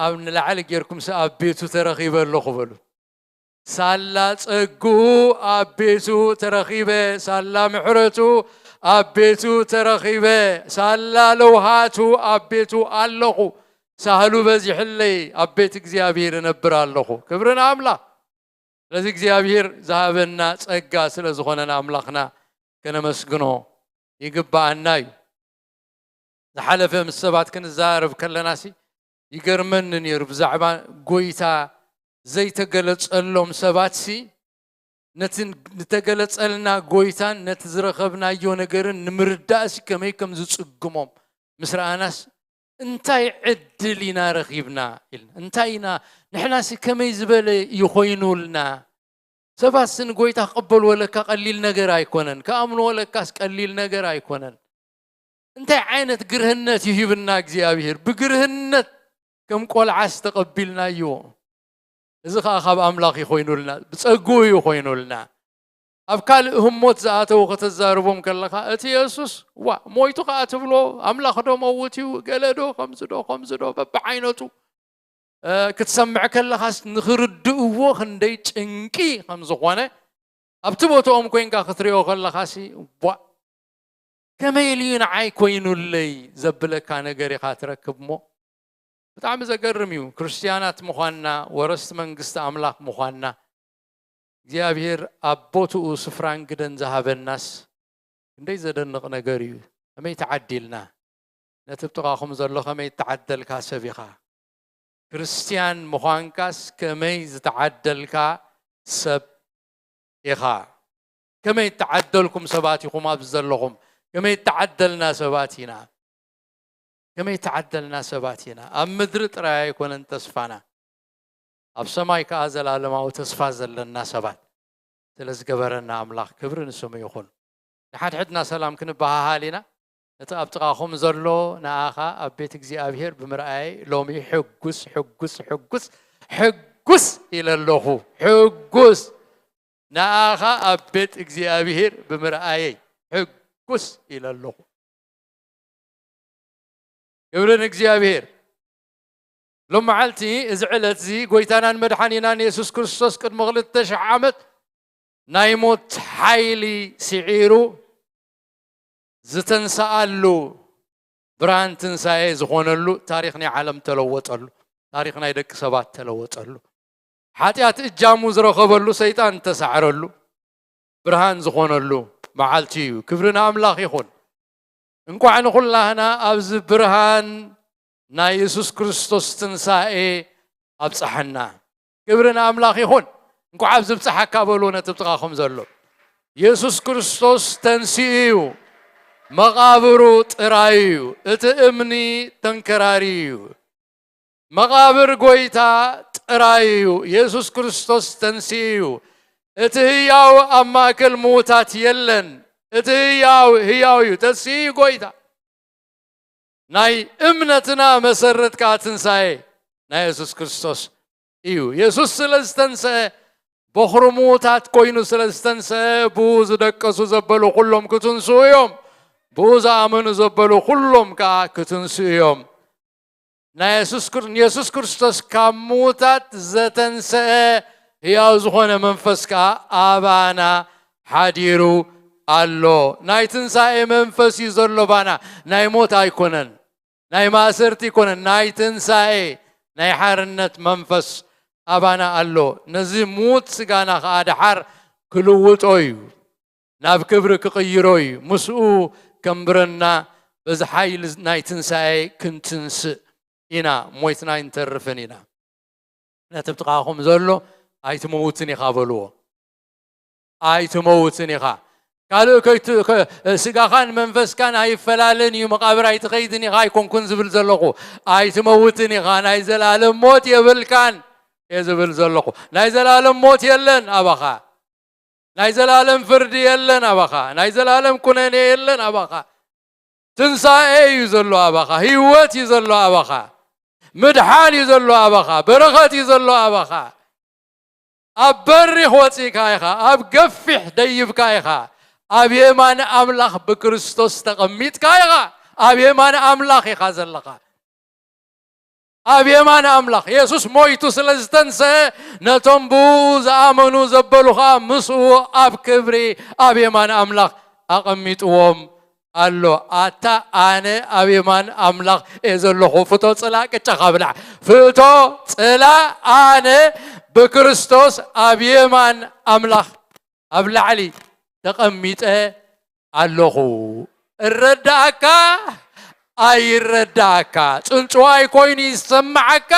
ኣብ ንላዕሊ ጌርኩምሲ ኣብ ቤቱ ተረኺበ ኣለኹ በሉ። ሳላ ጸግኡ ኣብ ቤቱ ተረኺበ፣ ሳላ ምሕረቱ ኣብ ቤቱ ተረኺበ፣ ሳላ ለውሃቱ ኣብ ቤቱ ኣለኹ። ሳህሉ በዚሕለይ፣ ኣብ ቤት እግዚኣብሔር እነብር ኣለኹ። ክብሪ ንኣምላኽ። ስለዚ እግዚኣብሔር ዝሃበና ጸጋ ስለ ዝኾነ ንኣምላኽና ከነመስግኖ ይግብኣና እዩ። ዝሓለፈ ምስ ሰባት ክንዛረብ ከለናሲ ይገርመኒ ነይሩ። ብዛዕባ ጎይታ ዘይተገለጸሎም ሰባትሲ ነቲ ዝተገለጸልና ጎይታን ነቲ ዝረኸብናዮ ነገርን ንምርዳእሲ ከመይ ከም ዝጽግሞም ምስ ረኣናስ እንታይ ዕድል ኢና ረኺብና ኢልና። እንታይ ኢና ንሕናሲ ከመይ ዝበለ ይኾይኑልና? ሰባትሲ ንጎይታ ክቕበልዎ ለካ ቀሊል ነገር ኣይኮነን። ክኣምንዎ ለካስ ቀሊል ነገር ኣይኮነን። እንታይ ዓይነት ግርህነት ይሂብና እግዚኣብሔር? ብግርህነት ከም ቆልዓስ ተቐቢልናዮ። እዚ ኸኣ ካብ ኣምላኽ እዩ ኮይኑልና፣ ብጸግኡ እዩ ኮይኑልና። ኣብ ካልእ ህሞት ዝኣተዉ ከተዛርቦም ከለኻ፣ እቲ የሱስ፣ ዋ፣ ሞይቱ ኸኣ ትብሎ፣ ኣምላኽ ዶ መውት እዩ፣ ገለ ዶ፣ ከምዚ ዶ፣ ከምዚ ዶ፣ በብዓይነቱ፣ እ፣ ክትሰምዕ ከለኻስ ንኽርድእዎ ክንደይ ጭንቂ ከም ዝኾነ፣ ኣብቲ ቦታኦም ኮይንካ ክትሪኦ ከለኻሲ፣ ዋ፣ ከመይ ኢሉ እዩ ንዓይ ኮይኑለይ ዘብለካ ነገር ኢኻ ትረክብ እሞ፣ ብጣዕሚ ዘገርም እዩ። ክርስትያናት ምዃንና፣ ወረስቲ መንግስቲ ኣምላኽ ምዃንና፣ እግዚኣብሔር ኣብ ቦትኡ ስፍራን ግደን ዝሃበናስ ክንደይ ዘደንቕ ነገር እዩ። ከመይ ተዓዲልና። ነቲ ብጥቓኹም ዘሎ ከመይ እተዓደልካ ሰብ ኢኻ። ክርስትያን ምዃንካስ ከመይ ዝተዓደልካ ሰብ ኢኻ። ከመይ እተዓደልኩም ሰባት ኢኹም ኣብዚ ዘለኹም። ከመይ እተዓደልና ሰባት ኢና። ከመይ እተዓደልና ሰባት ኢና። ኣብ ምድሪ ጥራይ ኣይኮነን ተስፋና። ኣብ ሰማይ ከኣ ዘላለማዊ ተስፋ ዘለና ሰባት ስለ ዝገበረና ኣምላኽ ክብሪ ንስሙ ይኹን። ንሓድሕድና ሰላም ክንበሃሃል ኢና። እቲ ኣብ ጥቓኹም ዘሎ ንኣኻ ኣብ ቤት እግዚኣብሔር ብምርኣየይ ሎሚ ሕጉስ፣ ሕጉስ፣ ሕጉስ፣ ሕጉስ ኢለ ኣለኹ። ሕጉስ ንኣኻ ኣብ ቤት እግዚኣብሔር ብምርኣየይ ሕጉስ ኢለ ኣለኹ። ክብሪ ንእግዚኣብሔር። ሎም መዓልቲ እዚ ዕለት እዚ ጎይታናን መድሓኒናን የሱስ ክርስቶስ ቅድሚ ክልተ ሽሕ ዓመት ናይ ሞት ሓይሊ ስዒሩ ዝተንሰኣሉ ብርሃን ትንሳኤ ዝኾነሉ ታሪኽ ናይ ዓለም ተለወጠሉ። ታሪኽ ናይ ደቂ ሰባት ተለወጠሉ። ሓጢኣት እጃሙ ዝረኸበሉ ሰይጣን እተሳዕረሉ ብርሃን ዝኾነሉ መዓልቲ እዩ። ክብሪ ንኣምላኽ ይኹን። እንቋዕ ንኹላህና ኣብዚ ብርሃን ናይ የሱስ ክርስቶስ ትንሳኤ ኣብጽሓና። ክብሪ ንኣምላኽ ይኹን። እንቋዕ ኣብዚ ብጽሓካ በልዎ ነቲ ብጥቓኹም ዘሎ። የሱስ ክርስቶስ ተንሲኡ እዩ። መቓብሩ ጥራይ እዩ። እቲ እምኒ ተንከራሪ እዩ። መቓብር ጎይታ ጥራይ እዩ። የሱስ ክርስቶስ ተንሲኡ እዩ። እቲ ህያው ኣብ ማእከል ምዉታት የለን። እቲ ህያው ህያው እዩ። ተንሲኡ እዩ ጎይታ። ናይ እምነትና መሰረት ከኣ ትንሳኤ ናይ የሱስ ክርስቶስ እዩ። የሱስ ስለ ዝተንስአ፣ በኹሪ ምዉታት ኮይኑ ስለ ዝተንስአ፣ ብኡ ዝደቀሱ ዘበሉ ኩሎም ክትንስኡ እዮም። ብኡ ዝኣመኑ ዘበሉ ኩሎም ከኣ ክትንስኡ እዮም። ናይ የሱስ ክር-፣ የሱስ ክርስቶስ ካብ ምዉታት ዘተንስአ ህያው ዝኾነ መንፈስ ከኣ ኣባና ሓዲሩ ኣሎ። ናይ ትንሳኤ መንፈስ እዩ ዘሎ ባና። ናይ ሞት ኣይኮነን። ናይ ማእሰርቲ ኣይኮነን። ናይ ትንሳኤ፣ ናይ ሓርነት መንፈስ ኣባና ኣሎ። ነዚ ምዉት ስጋና ከኣ ደሓር ክልውጦ እዩ። ናብ ክብሪ ክቕይሮ እዩ። ምስኡ ከንብረና በዚ ሓይሊ ናይ ትንሳኤ ክንትንስእ ኢና። ሞይትና ኣይንተርፍን ኢና። ነቲ ብጥቓኹም ዘሎ ኣይትመውትን ኢኻ በልዎ። ኣይትመውትን ኢኻ። ካልእ ከይት-፣ ከ-፣ ስጋኻን መንፈስካን ኣይፈላለን እዩ፣ መቓብር ኣይትኸይድን ኢኻ ኣይኮንኩን ዝብል ዘለኹ። ኣይትመውትን ኢኻ፣ ናይ ዘላለም ሞት የብልካን እየ ዝብል ዘለኹ። ናይ ዘላለም ሞት የለን ኣባኻ። ናይ ዘላለም ፍርዲ የለን ኣባኻ። ናይ ዘላለም ኩነኔ የለን ኣባኻ። ትንሳኤ እዩ ዘሎ ኣባኻ። ህይወት እዩ ዘሎ ኣባኻ። ምድሓን እዩ ዘሎ ኣባኻ። በረኸት እዩ ዘሎ ኣባኻ። ኣብ በሪኽ ወጺእካ ኢኻ። ኣብ ገፊሕ ደይብካ ኢኻ። ኣብ የማን ኣምላኽ ብክርስቶስ ተቐሚጥካ ኢኻ። ኣብ የማን ኣምላኽ ኢኻ ዘለኻ። ኣብ የማን ኣምላኽ። የሱስ ሞይቱ ስለ ዝተንስአ፣ ነቶም ብኡ ዝኣመኑ ዘበሉ ኸኣ ምስኡ ኣብ ክብሪ ኣብ የማን ኣምላኽ ኣቐሚጥዎም ኣሎ። ኣታ ኣነ ኣብ የማን ኣምላኽ እየ ዘለኹ። ፍቶ ጽላእ ቅጫኻ ብላዕ። ፍቶ ጽላእ ኣነ ብክርስቶስ ኣብ የማን ኣምላኽ ኣብ ላዕሊ ተቐሚጠ ኣለኹ። እረዳእካ ኣይረዳእካ፣ ጽንጽዋይ ኮይኑ ይሰማዓካ፣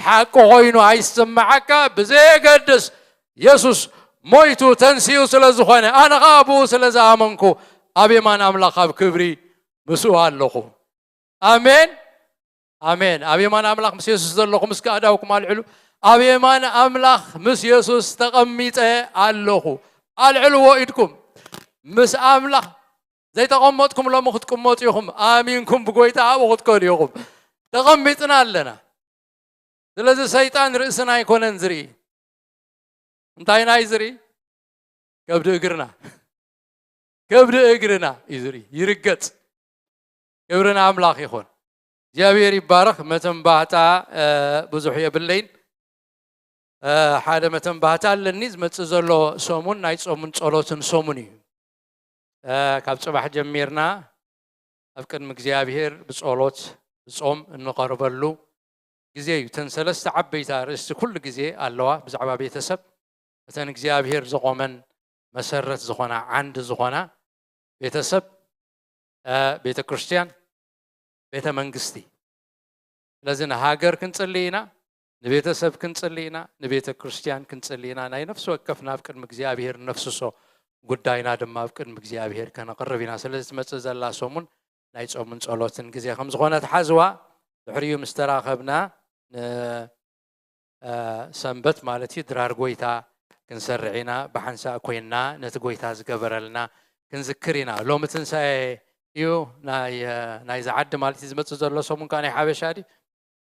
ሓቂ ኮይኑ ኣይሰማዓካ፣ ብዘየገድስ የሱስ ሞይቱ ተንሲኡ ስለ ዝኾነ፣ ኣነ ኸኣ ብኡ ስለ ዝኣመንኩ ኣብ የማን ኣምላኽ ኣብ ክብሪ ምስኡ ኣለኹ። ኣሜን፣ ኣሜን። ኣብ የማን ኣምላኽ ምስ የሱስ ዘለኹም እስከ ኣእዳውኩም ኣልዕሉ። ኣብ የማን ኣምላኽ ምስ የሱስ ተቐሚጠ ኣለኹ። ኣልዕልዎ ኢድኩም። ምስ ኣምላኽ ዘይተቐመጥኩም ሎሚ ክትቅመጡ ኢኹም። ኣሚንኩም ብጎይታ ኣብኡ ክትከዱ ኢኹም። ተቐሚጥና ኣለና። ስለዚ ሰይጣን ርእስና ኣይኮነን ዝርኢ። እንታይ ናይ ዝርኢ? ከብዲ እግርና። ከብዲ እግርና እዩ ዝርኢ። ይርገጽ። ክብሪ ንኣምላኽ ይኹን። እግዚኣብሔር ይባረኽ። መተንባህታ፣ እ፣ ብዙሕ የብለይን። እ፣ ሓደ መተንባህታ ኣለኒ። ዝመጽእ ዘሎ ሰሙን ናይ ጾምን ጸሎትን ሰሙን እዩ። እ፣ ካብ ጽባሕ ጀሚርና ኣብ ቅድሚ እግዚኣብሔር ብጸሎት፣ ብጾም እንቐርበሉ ግዜ እዩ። እተን ሰለስተ ዓበይቲ ኣርእስቲ ኩሉ ግዜ ኣለዋ ብዛዕባ ቤተሰብ። እተን እግዚኣብሔር ዘቖመን መሰረት ዝኾና፣ ዓንዲ ዝኾና ቤተሰብ፣ እ፣ ቤተ ክርስቲያን፣ ቤተ መንግስቲ። ስለዚ ንሃገር ክንጽሊ ኢና፣ ንቤተሰብ ክንጽሊ ኢና፣ ንቤተ ክርስቲያን ክንጽሊ ኢና። ናይ ነፍሲ ወከፍ ናብ ቅድሚ እግዚኣብሔር ነፍስሶ ጉዳይና ድማ ኣብ ቅድሚ እግዚኣብሔር ከነቕርብ ኢና። ስለዚ ትመጽእ ዘላ ሰሙን ናይ ጾምን ጸሎትን ግዜ ከም ዝኾነ ተሓዝዋ። ድሕሪኡ ምስ ተራኸብና ን-፣ እ፣ ሰንበት ማለት እዩ፣ ድራር ጎይታ ክንሰርዕ ኢና። ብሓንሳእ ኮይንና ነቲ ጎይታ ዝገበረልና ክንዝክር ኢና። ሎሚ ትንሳኤ እዩ ናይ፣ እ፣ ናይዚ ዓዲ ማለት እዩ። ዝመጽእ ዘሎ ሰሙን ከኣ ናይ ሓበሻ ድዩ?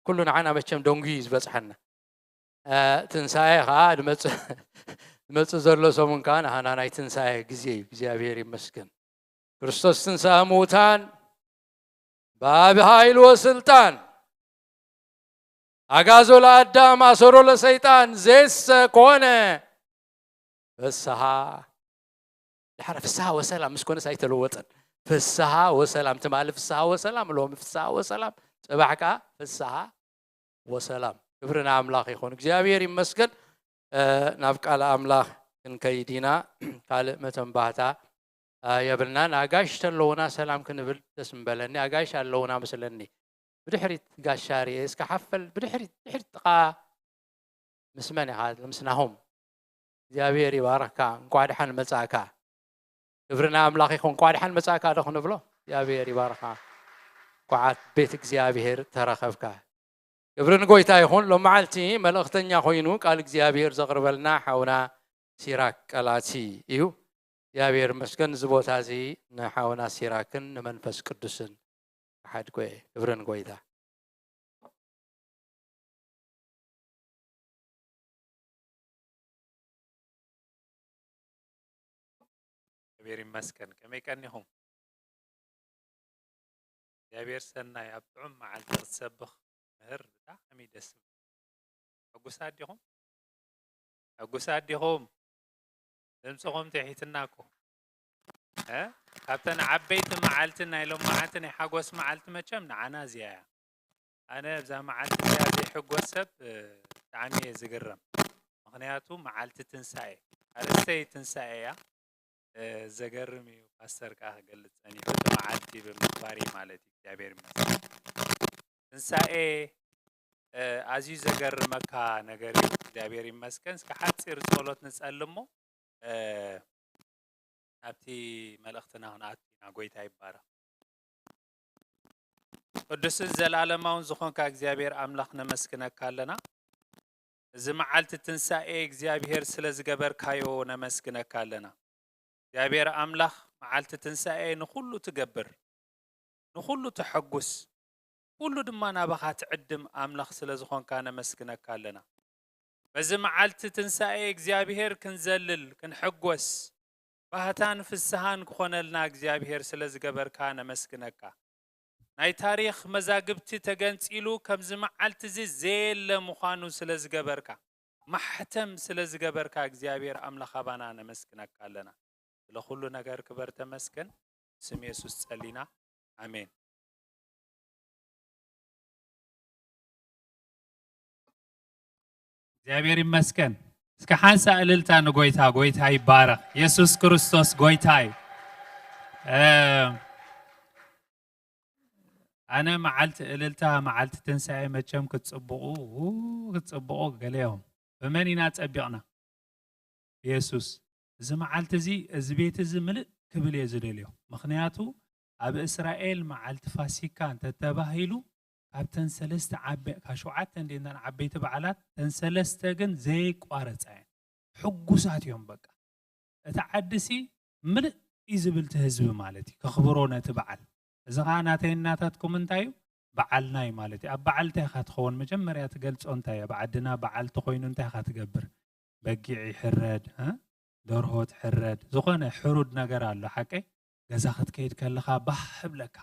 ኩሉ ንዓና መቸም ደንጉዩ እዩ ዝበጽሓና። እ፣ ትንሳኤ ከኣ ዝመጽእ፣ ዝመጽእ ዘሎ ሰሙን ከኣ ንሃና ናይ ትንሳኤ ግዜ እዩ። እግዚኣብሔር ይመስገን። ክርስቶስ ትንሳኤ ምዉታን ብኣብ ኃይል ወስልጣን ኣጋዞ ለኣዳም ኣሰሮ ለሰይጣን ዜሰ ኮነ ፍስሃ። ድሓር ፍስሃ ወሰላም ምስ ኮነስ ኣይተለወጠን። ፍስሃ ወሰላም ትማሊ፣ ፍስሃ ወሰላም ሎሚ፣ ፍስሃ ወሰላም ጽባሕ ከኣ ፍስሃ ወሰላም። ክብሪ ንኣምላኽ ይኹን። እግዚኣብሔር ይመስገን። እ፣ ናብ ቃል ኣምላኽ ክንከይድ ኢና። ካልእ መተንባህታ፣ እ፣ የብልናን። ኣጋይሽ ተለዉና ሰላም ክንብል ደስ ምበለኒ። ኣጋይሽ ኣለዉና መስለኒ። ብድሕሪት ጋሻ ርኤ፣ እስከ ሓፈል ብድሕሪት፣ ድሕሪት ጥቓ ምስ መን ኢኻ? ምስ ናሆም። እግዚኣብሔር ይባርኽካ። እንቋዕ ደሓን መጻእካ። ክብሪ ንኣምላኽ ይኹን። እንቋዕ ደሓን መጻእካ ዶ ክንብሎ? እግዚኣብሔር ይባርኻ። እንቋዕ ኣብ ቤት እግዚኣብሔር ተረኸብካ። ክብሪ ንጎይታ ይኹን። ሎም መዓልቲ መልእኽተኛ ኮይኑ ቃል እግዚኣብሔር ዘቕርበልና ሓውና ሲራክ ቀላቲ እዩ። እግዚኣብሔር ይመስገን። እዚ ቦታ እዚ ንሓውና ሲራክን ንመንፈስ ቅዱስን ክሓድጎ እየ። ክብሪ ንጎይታ። እግዚኣብሔር ይመስገን። ከመይ ቀኒኹም? እግዚኣብሔር ሰናይ፣ ኣብ ጥዑም መዓልቲ ክትሰብኽ ምህር ብጣዕሚ ደስ ዝብል። ሕጉሳት ዲኹም? ሕጉሳት ዲኹም? ድምፅኹም ትሒትና እኮ። እ? ካብተን ዓበይቲ መዓልቲ ናይ ሎም መዓልቲ ናይ ሓጎስ መዓልቲ መቸም ንዓና እዚኣ እያ። ኣነ እዛ መዓልቲ እዚኣ ዘይሕጎስ ሰብ፣ እ፣ ብጣዕሚ እየ ዝግረም። ምኽንያቱ መዓልቲ ትንሳኤ፣ ኣርእስተይ ትንሳኤ እያ። እ፣ ዘገርም እዩ። ፓስተር ከኣ ክገልጽ ጸኒሑ፣ እቲ መዓልቲ ብምኽባር እዩ ማለት እዩ። እግዚኣብሔር ይመስገን። ትንሳኤ፣ እ፣ ኣዝዩ ዘገርመካ ነገር እዩ። እግዚኣብሔር ይመስገን። እስከ ሓጺር ጸሎት ንጸሊ እሞ፣ እ፣ ናብቲ መልእኽትና ክንኣቱ ኢና። ጎይታ ይባረኽ። ቅዱስን ዘላለማውን ዝኾንካ እግዚኣብሔር ኣምላኽ ነመስግነካ ኣለና። እዚ መዓልቲ ትንሳኤ እግዚኣብሔር ስለ ዝገበርካዮ ነመስግነካ ኣለና። እግዚኣብሔር ኣምላኽ መዓልቲ ትንሳኤ ንኹሉ ትገብር፣ ንኹሉ ተሐጉስ፣ ኩሉ ድማ ናባኻ ትዕድም ኣምላኽ ስለ ዝኾንካ ነመስግነካ ኣለና። በዚ መዓልቲ ትንሳኤ እግዚኣብሔር ክንዘልል፣ ክንሕጎስ፣ ባህታን ፍስሃን ክኾነልና እግዚኣብሔር ስለ ዝገበርካ ነመስግነካ። ናይ ታሪኽ መዛግብቲ ተገንጺሉ ከምዚ መዓልቲ እዚ ዘየለ ምዃኑ ስለ ዝገበርካ፣ ማሕተም ስለ ዝገበርካ እግዚኣብሔር ኣምላኽ ኣባና ነመስግነካ ኣለና። ስለ ኩሉ ነገር ክበር ተመስገን። ስም የሱስ ጸሊና። ኣሜን። እግዚኣብሔር ይመስገን። እስከ ሓንሳ እልልታ ንጎይታ። ጎይታ ይባረኽ። የሱስ ክርስቶስ ጎይታ እዩ። እ፣ ኣነ መዓልቲ እልልታ፣ መዓልቲ ትንሳኤ መቸም ክትጽብቑ፣ ው፣ ክትጽብቑ ገለ እዮም። ብመን ኢና ጸቢቕና? የሱስ። እዚ መዓልቲ እዚ፣ እዚ ቤት እዚ ምልእ ክብል እየ ዝደልዮ። ምኽንያቱ ኣብ እስራኤል መዓልቲ ፋሲካ እንተተባሂሉ፣ ካብተን ሰለስተ ዓበ-፣ ካብ ሸውዓተ እንዴናን ዓበይቲ በዓላት፣ ተን ሰለስተ ግን ዘይቋረጻ እየን። ሕጉሳት እዮም በቃ። እቲ ዓዲ ሲ ምልእ እዩ ዝብል እቲ ህዝቢ ማለት እዩ፣ ከኽብሮ ነቲ በዓል። እዚ ኸዓ ናተይ ናታትኩም እንታይ እዩ? በዓልና እዩ ማለት እዩ። ኣብ በዓል እንታይ ኢኻ ትኸውን? መጀመርያ ትገልጾ እንታይ እዩ? ኣብ ዓድና በዓል ተኾይኑ እንታይ ኢኻ ትገብር? በጊዕ ይሕረድ፣ እ? ደርሆ ትሕረድ፣ ዝኾነ ሕሩድ ነገር ኣሎ፣ ሓቀይ? ገዛ ክትከይድ ከለኻ ባህ ይብለካ።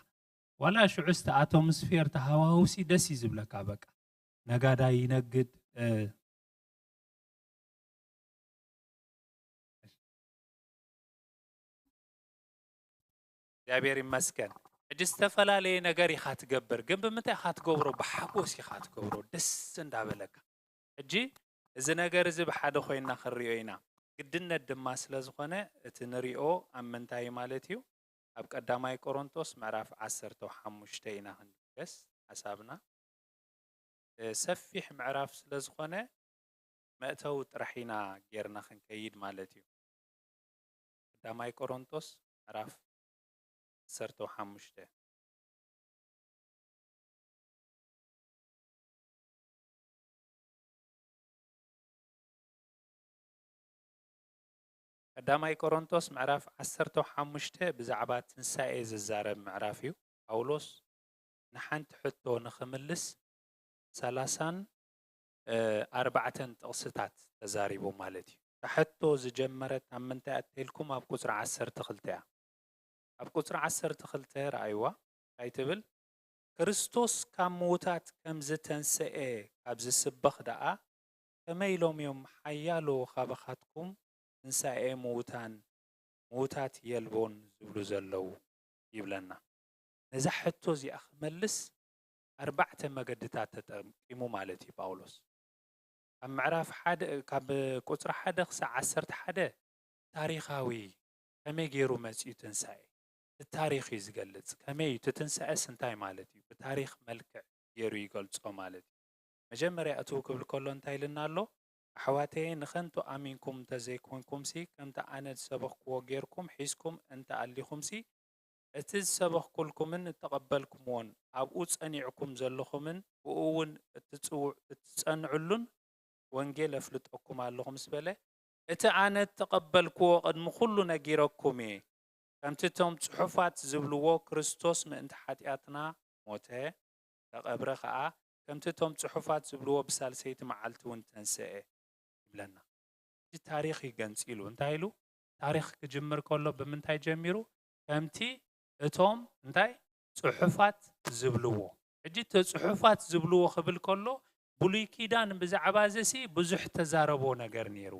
ዋላ ሽዑ እቲ ኣቶሞስፌር፣ እቲ ሃዋህው ሲ ደስ እዩ ዝብለካ። በቃ ነጋዳይ ይነግድ፣ እ፣ እግዚኣብሔር ይመስገን። ሕጂ ዝተፈላለየ ነገር ኢኻ ትገብር፣ ግን ብምንታይ ኢኻ ትገብሮ? ብሓጎስ ኢኻ ትገብሮ፣ ደስ እንዳበለካ። ሕጂ እዚ ነገር እዚ ብሓደ ኮይንና ክንሪኦ ኢና። ግድነት ድማ ስለ ዝኾነ እቲ ንሪኦ ኣብ ምንታይ ማለት እዩ? ኣብ ቀዳማይ ቆሮንቶስ ምዕራፍ ዓሰርተ ሓሙሽተ ኢና ክንድገስ ሓሳብና። እ፣ ሰፊሕ ምዕራፍ ስለ ዝኾነ መእተዊ ጥራሕ ኢና ጌርና ክንከይድ ማለት እዩ። ቀዳማይ ቆሮንቶስ ምዕራፍ ዓሰርተ ሓሙሽተ። ቀዳማይ ቆሮንቶስ ምዕራፍ ዓሰርተ ሓሙሽተ ብዛዕባ ትንሳኤ ዝዛረብ ምዕራፍ እዩ። ጳውሎስ ንሓንቲ ሕቶ ንኽምልስ ሰላሳን፣ እ፣ ኣርባዕተን ጥቕስታት ተዛሪቡ ማለት እዩ። እታ ሕቶ ዝጀመረት ኣብ ምንታይ ኣትልኩም? ኣብ ቁጽሪ ዓሰርተ ክልተ እያ። ኣብ ቁጽሪ ዓሰርተ ክልተ ረኣይዋ፣ እንታይ ትብል? ክርስቶስ ካብ ምዉታት ከም ዝተንስኤ ካብ ዝስበኽ ደኣ፣ ከመይ ኢሎም እዮም ሓያሎ ካባኻትኩም ትንሳኤ ምዉታን፣ ምዉታት የልቦን ዝብሉ ዘለዉ? ይብለና። ነዛ ሕቶ እዚኣ ክመልስ ኣርባዕተ መገድታት ተጠቂሙ ማለት እዩ ጳውሎስ። ካብ ምዕራፍ ሓደ፣ ካብ ቁጽሪ ሓደ ክሳዕ ዓሰርተ ሓደ ታሪኻዊ፣ ከመይ ገይሩ መጺኡ ትንሳኤ፣ እቲ ታሪኽ እዩ ዝገልጽ። ከመይ እዩ እቲ ትንሳኤስ እንታይ ማለት እዩ? ብታሪኽ መልክዕ ገይሩ ይገልጾ ማለት እዩ። መጀመርያ እትው ክብል ከሎ እንታይ ኢልና ኣሎ? ኣሕዋተየ፣ ንኸንቱ ኣሚንኩም እንተዘይኮንኩምሲ፣ ከምቲ ኣነ ዝሰበኽኩዎ ጌርኩም ሒዝኩም እንተ ኣሊኹምሲ፣ እቲ ዝሰበኽኩልኩምን እተቐበልኩምዎን፣ ኣብኡ ጸኒዕኩም ዘለኹምን ብኡ እውን እትጽው-፣ እትጸንዕሉን ወንጌል ኣፍልጠኩም ኣለኹ ምስ በለ፣ እቲ ኣነ እተቐበልኩዎ ቅድሚ ኩሉ ነጊረኩም እየ። ከምቲ እቶም ጽሑፋት ዝብልዎ፣ ክርስቶስ ምእንቲ ሓጢኣትና ሞተ፣ ተቐብረ ኸኣ፣ ከምቲ እቶም ጽሑፋት ዝብልዎ ብሳልሰይቲ መዓልቲ እውን ተንስኤ ይብለና። እዚ ታሪኽ እዩ ገንጺሉ። እንታይ ኢሉ? ታሪኽ ክጅምር ከሎ ብምንታይ ጀሚሩ? ከምቲ እቶም እንታይ ጽሑፋት ዝብልዎ። ሕጂ እቲ ጽሑፋት ዝብልዎ ክብል ከሎ፣ ብሉይ ኪዳን ብዛዕባ እዚ ሲ ብዙሕ ተዛረቦ ነገር ነይሩ።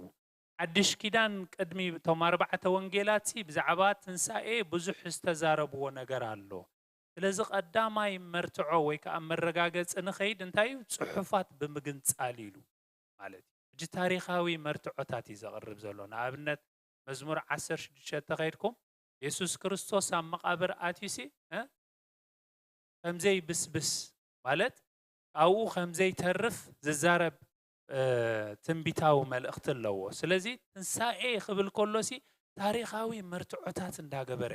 ሓድሽ ኪዳን ቅድሚ እቶም ኣርባዕተ ወንጌላት ሲ ብዛዕባ ትንሳኤ ብዙሕ ዝተዛረብዎ ነገር ኣሎ። ስለዚ ቀዳማይ መርትዖ ወይ ከኣ መረጋገጺ ንኸይድ እንታይ እዩ? ጽሑፋት ብምግንጻል ኢሉ ማለት እዩ። ሕጂ ታሪኻዊ መርትዖታት እዩ ዘቕርብ ዘሎ። ንኣብነት መዝሙር ዓሰርተ ሽዱሽተ ተኸይድኩም፣ የሱስ ክርስቶስ ኣብ መቓብር ኣትዩሲ፣ እ፣ ከም ዘይብስብስ ማለት ኣብኡ ከም ዘይተርፍ ዝዛረብ፣ እ፣ ትንቢታዊ መልእኽቲ ኣለዎ። ስለዚ ትንሳኤ ክብል ከሎሲ ታሪኻዊ መርትዖታት እንዳገበረ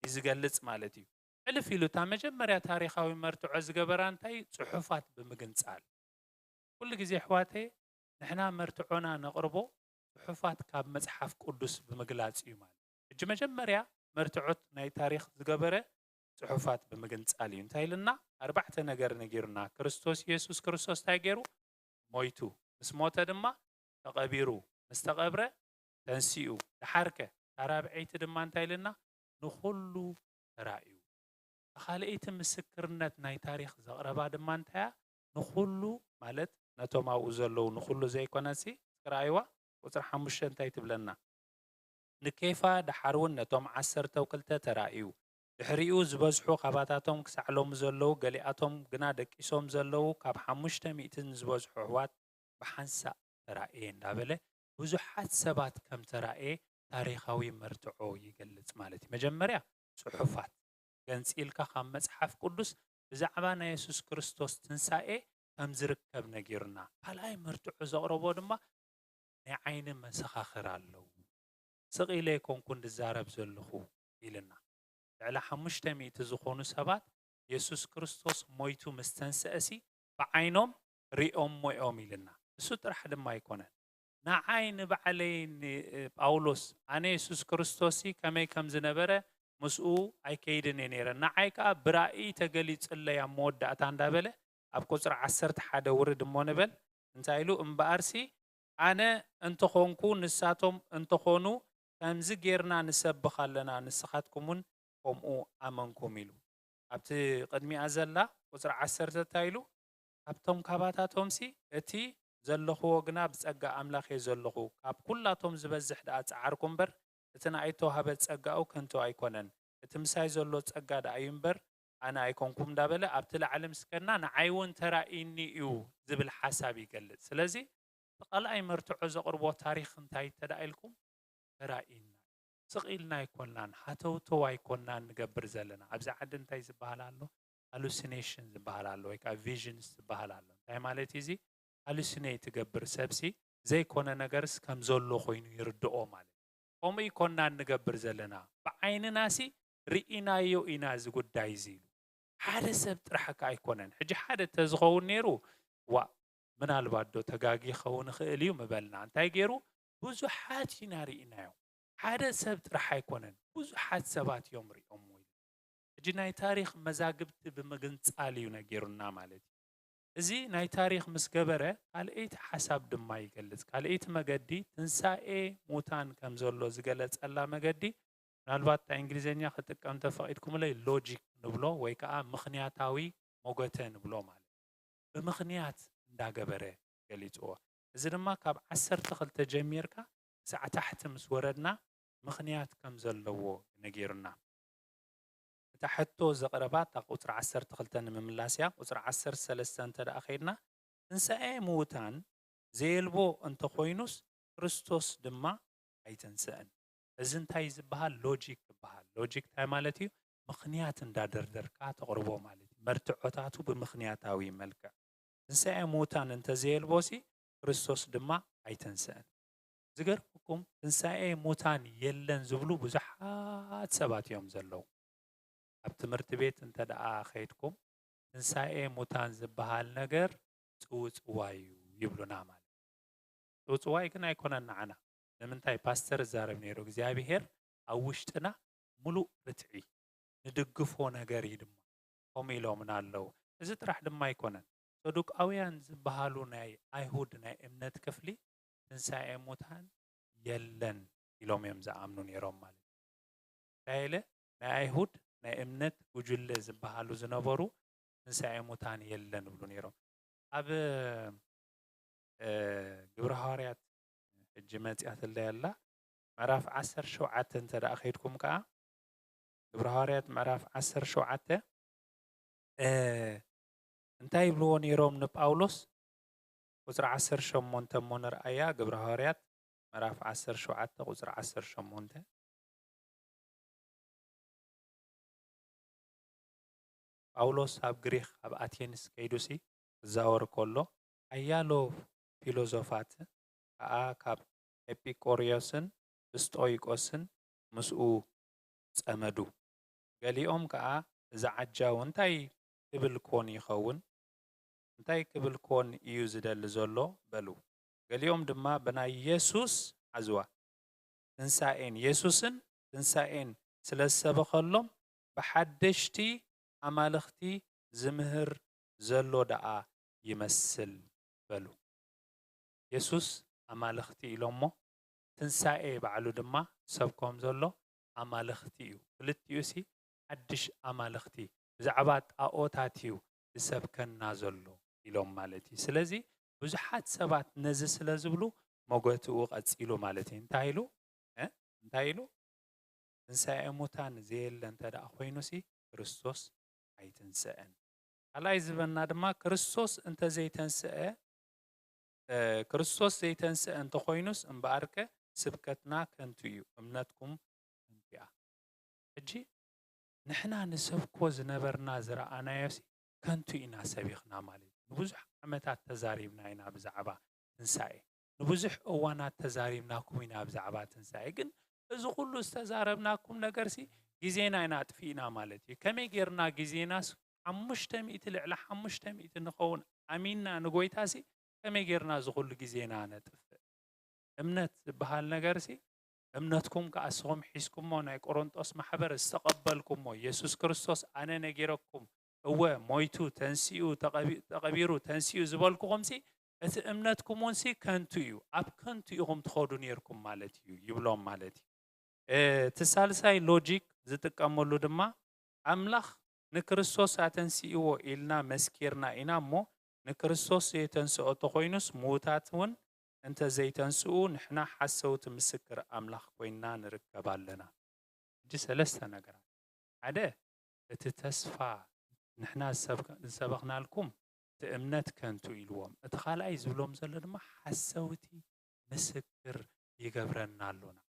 እዩ ዝገልጽ ማለት እዩ። ሕልፍ ኢሉ እታ መጀመርያ ታሪኻዊ መርትዖ ዝገበራ እንታይ? ጽሑፋት ብምግንጻል። ኩሉ ግዜ ኣሕዋተይ ንሕና መርትዖና ነቕርቦ ጽሑፋት ካብ መጽሓፍ ቅዱስ ብምግላጽ እዩ ማለት እዩ። ሕጂ መጀመርያ መርትዖት ናይ ታሪኽ ዝገበረ ጽሑፋት ብምግንጻል እዩ። እንታይ ኢልና? ኣርባዕተ ነገር ነጊሩና። ክርስቶስ፣ የሱስ ክርስቶስ እንታይ ገይሩ? ሞይቱ። ምስ ሞተ ድማ ተቐቢሩ። ምስ ተቐብረ ተንሲኡ። ደሓርከ? እታ ራብዐይቲ ድማ እንታይ ኢልና? ንኹሉ ተራእዩ። ካልኣይቲ ምስክርነት ናይ ታሪኽ ዘቕረባ ድማ እንታያ ንኹሉ ማለት ነቶም ኣብኡ ዘለዉ ንኹሉ ዘይኮነሲ እስኪ ረኣይዋ ቁፅሪ ሓሙሽተ እንታይ ትብለና? ንኬፋ ደሓር እውን ነቶም ዓሰርተው ክልተ ተራእዩ። ድሕሪኡ ዝበዝሑ ካባታቶም ክሳዕ ሎሚ ዘለዉ ገሊኣቶም ግና ደቂሶም ዘለዉ ካብ ሓሙሽተ ሚእቲ ንዝበዝሑ ኣሕዋት ብሓንሳእ ተራእየ እንዳበለ ብዙሓት ሰባት ከም ተራእየ ታሪኻዊ መርትዖ ይገልጽ ማለት እዩ። መጀመርያ ጽሑፋት ገንጺልካ ካብ መጽሓፍ ቅዱስ ብዛዕባ ናይ የሱስ ክርስቶስ ትንሳኤ ከም ዝርከብ ነጊሩና። ካልኣይ መርትዖ ዘቕረቦ ድማ ናይ ዓይኒ መሰኻኽር ኣለዉ። ስቕ ኢለ ኣይኮንኩን ዝዛረብ ዘለኹ ኢልና። ልዕሊ ሓሙሽተ ሚእቲ ዝኾኑ ሰባት የሱስ ክርስቶስ ሞይቱ ምስ ተንስአሲ ብዓይኖም ሪኦሞ እዮም ኢልና። እሱ ጥራሕ ድማ ኣይኮነን። ንዓይ ንባዕለይ ንጳውሎስ ኣነ የሱስ ክርስቶስሲ ከመይ ከም ዝነበረ ምስኡ ኣይከይድን እየ ነይረ። ንዓይ ከኣ ብራእይ ተገሊጹለይ ኣብ መወዳእታ እንዳበለ ኣብ ቁጽሪ ዓሰርተ ሓደ ውርድ እሞ ንበል እንታይ ኢሉ እምበኣርሲ ኣነ እንተኾንኩ ንሳቶም እንተኾኑ ከምዚ ጌርና ንሰብኽ ኣለና ንስኻትኩም እውን ከምኡ ኣመንኩም ኢሉ ኣብቲ ቅድሚኣ ዘላ ቁፅሪ ዓሰርተ እንታይ ኢሉ ካብቶም ካባታቶምሲ እቲ ዘለኽዎ ግና ብፀጋ ኣምላኽ እየ ዘለኹ ካብ ኩላቶም ዝበዝሕ ደኣ ፀዓርኩ እምበር እቲ ንኣይ ተዋህበ ፀጋኡ ከንቱ ኣይኮነን እቲ ምሳይ ዘሎ ፀጋ ደኣ እዩ እምበር ኣነ ኣይኮንኩም እንዳበለ ኣብቲ ላዕሊ ምስ ከድና ንዓይ እውን ተራእይኒ እዩ ዝብል ሓሳብ ይገልፅ ስለዚ እቲ ካልኣይ መርትዖ ዘቕርቦ ታሪኽ እንታይ እንተ ደኣ ኢልኩም ተራእይና ስቕ ኢልና ኣይኮናን ሃተውተው ኣይኮናን ንገብር ዘለና ኣብዚ ዓዲ እንታይ ዝበሃል ኣሎ ሃሉሲኔሽን ዝበሃል ኣሎ ወይ ከዓ ቪዥንስ ዝበሃል ኣሎ እንታይ ማለት እዩ እዚ ሃሉሲኔት ትገብር ሰብሲ ዘይኮነ ነገርስ ከም ዘሎ ኮይኑ ይርድኦ ማለት እዩ ከምኡ ይኮናን ንገብር ዘለና ብዓይንናሲ ርኢናዮ ኢና እዚ ጉዳይ እዚ ኢሉ ሓደ ሰብ ጥራሕ ከ ኣይኮነን ሕጂ ሓደ ተዝኸውን ነይሩ ዋእ ምናልባት ዶ ተጋጊ ክኸውን ይኽእል እዩ ምበልና እንታይ ገይሩ ብዙሓት ኢና ርኢናዮም ሓደ ሰብ ጥራሕ ኣይኮነን ብዙሓት ሰባት እዮም ሪኦሞ ኢሉ ሕጂ ናይ ታሪኽ መዛግብቲ ብምግንፃል እዩ ነጊሩና ማለት እዩ እዚ ናይ ታሪኽ ምስ ገበረ ካልኣይቲ ሓሳብ ድማ ይገልፅ ካልኣይቲ መገዲ ትንሳኤ ሙታን ከም ዘሎ ዝገለፀላ መገዲ ምናልባት ናይ እንግሊዝኛ ክጥቀም ተፈቒድኩምለይ ሎጂክ ንብሎ ወይ ከዓ ምኽንያታዊ ሞገተ ንብሎ ማለት ብምኽንያት እንዳገበረ ገሊፅዎ እዚ ድማ ካብ ዓሰርተ ክልተ ጀሚርካ ክሳዕ ታሕቲ ምስ ወረድና ምኽንያት ከም ዘለዎ ነጊሩና እታ ሕቶ ዘቕረባ እታ ቁፅሪ ዓሰርተ ክልተ ንምምላስ እያ ቁፅሪ ዓሰርተ ሰለስተ እንተ ደኣ ከይድና ትንሳኤ ምዉታን ዘየልቦ እንተኾይኑስ ክርስቶስ ድማ ኣይተንስአን እዚ እንታይ ዝበሃል ሎጂክ ይበሃል ሎጂክ እንታይ ማለት እዩ ምኽንያት እንዳደርደርካ ተቕርቦ ማለት እዩ መርትዖታቱ ብምኽንያታዊ መልክዕ ትንሳኤ ምዉታን እንተዘየልቦሲ ክርስቶስ ድማ ኣይተንስአን ዝገርመኩም ትንሳኤ ሙታን የለን ዝብሉ ብዙሓት ሰባት እዮም ዘለዉ ኣብ ትምህርቲ ቤት እንተ ደኣ ከይድኩም ትንሳኤ ሙታን ዝበሃል ነገር ጽውጽዋይ እዩ ይብሉና ማለት ጽውጽዋይ ግን ኣይኮነን ንዓና ንምንታይ ፓስተር ይዛረብ ነይሩ እግዚኣብሄር ኣብ ውሽጥና ሙሉእ ርትዒ ንድግፎ ነገር እዩ ድማ ከምኡ ኢሎምና ኣለዉ እዚ ጥራሕ ድማ ኣይኮነን ሰዱቃውያን ዝበሃሉ ናይ ኣይሁድ ናይ እምነት ክፍሊ ትንሳኤ ሙታን የለን ኢሎም እዮም ዝኣምኑ ነይሮም ማለት እዩ እንታይ ኢለ ናይ ኣይሁድ ናይ እምነት ጉጅለ ዝበሃሉ ዝነበሩ ትንሳኤ ሙታን የለን ይብሉ ነይሮም ኣብ ግብረ ሃዋርያት ሕጂ መፅያትለይ ኣላ ምዕራፍ ዓሰርተ ሸውዓተ እንተ ደኣ ከይድኩም ከዓ ግብረ ሃዋርያት ምዕራፍ ዓሰርተ ሸውዓተ እንታይ ይብልዎ ነይሮም ንጳውሎስ ቁፅሪ ዓሰርተ ሸሞንተ እሞ ንርኣያ ግብረ ሃዋርያት ምዕራፍ ዓሰርተ ሸውዓተ ቁፅሪ ዓሰርተ ሸሞንተ ጳውሎስ ኣብ ግሪኽ ኣብ ኣቴንስ ከይዱሲ ክዛወር ከሎ ሓያሎ ፊሎዞፋት ከኣ ካብ ኤጲቆርዮስን እስጦይቆስን ምስኡ ጸመዱ። ገሊኦም ከኣ እዚ ዓጃው እንታይ ክብል ኮን ይኸውን? እንታይ ክብል ኮን እዩ ዝደሊ ዘሎ? በሉ። ገሊኦም ድማ ብናይ የሱስ ሓዝዋ ትንሳኤን የሱስን ትንሳኤን ስለ ዝሰበኸሎም ብሓደሽቲ ኣማልኽቲ ዝምህር ዘሎ ደኣ ይመስል በሉ። የሱስ ኣማልኽቲ ኢሎሞ ትንሳኤ ባዕሉ ድማ ዝሰብኮም ዘሎ ኣማልኽቲ እዩ። ክልቲኡ ሲ ሓድሽ ኣማልኽቲ ብዛዕባ ጣኦታት እዩ ዝሰብከና ዘሎ ኢሎም ማለት እዩ። ስለዚ ብዙሓት ሰባት ነዚ ስለ ዝብሉ መጎትኡ ቀጺሉ ማለት እዩ። እንታይ ኢሉ? እ? እንታይ ኢሉ? ትንሳኤ ሙታን ዘየለ እንተ ደኣ ኮይኑሲ ክርስቶስ ኣይትንሰአን። ካልኣይ ዝበና ድማ ክርስቶስ እንተ ዘይተንስአ፣ እ፣ ክርስቶስ ዘይተንስአ እንተኾይኑስ እምበኣርከ ስብከትና ከንቱ እዩ፣ እምነትኩም ከንቱ እያ። ሕጂ ንሕና ንሰብኮ ዝነበርና ዝረኣናዮሲ ከንቱ ኢና ሰቢኽና ማለት እዩ። ንብዙሕ ዓመታት ተዛሪብና ኢና ብዛዕባ ትንሳኤ። ንብዙሕ እዋናት ተዛሪብናኩም ኢና ብዛዕባ ትንሳኤ። ግን እዚ ኩሉ ዝተዛረብናኩም ነገርሲ ግዜና ኢና ኣጥፊእና ማለት እዩ። ከመይ ጌርና ግዜናስ ሓሙሽተ ሚእቲ ልዕሊ ሓሙሽተ ሚእቲ ንኸውን ኣሚንና ንጎይታሲ ከመይ ጌርና እዚ ኩሉ ግዜና ነጥፍእ? እምነት ዝበሃል ነገርሲ እምነትኩም ከኣ እስኹም ሒዝኩሞ ናይ ቆሮንጦስ ማሕበር ዝተቐበልኩሞ የሱስ ክርስቶስ ኣነ ነጊረኩም እወ ሞይቱ ተንሲኡ ተቐቢ-፣ ተቐቢሩ ተንሲኡ ዝበልኩኹምሲ እቲ እምነትኩም እውንሲ ከንቱ እዩ፣ ኣብ ከንቱ ኢኹም ትኸዱ ኔርኩም ማለት እዩ ይብሎም ማለት እዩ። እ፣ እቲ ሳልሳይ ሎጂክ ዝጥቀመሉ ድማ ኣምላኽ ንክርስቶስ ኣተንሲእዎ ኢልና መስኪርና ኢና እሞ ንክርስቶስ ዘይተንስኦ ተኾይኑስ ምዉታት እውን እንተ ዘይተንስኡ ንሕና ሓሰውቲ ምስክር ኣምላኽ ኮይንና ንርከብ ኣለና። ሕጂ ሰለስተ ነገራት። ሓደ እቲ ተስፋ ንሕና ዝሰብከ-፣ ዝሰበኽናልኩም እቲ እምነት ከንቱ ኢልዎም። እቲ ካልኣይ ዝብሎም ዘሎ ድማ ሓሰውቲ ምስክር ይገብረና ኣሎና።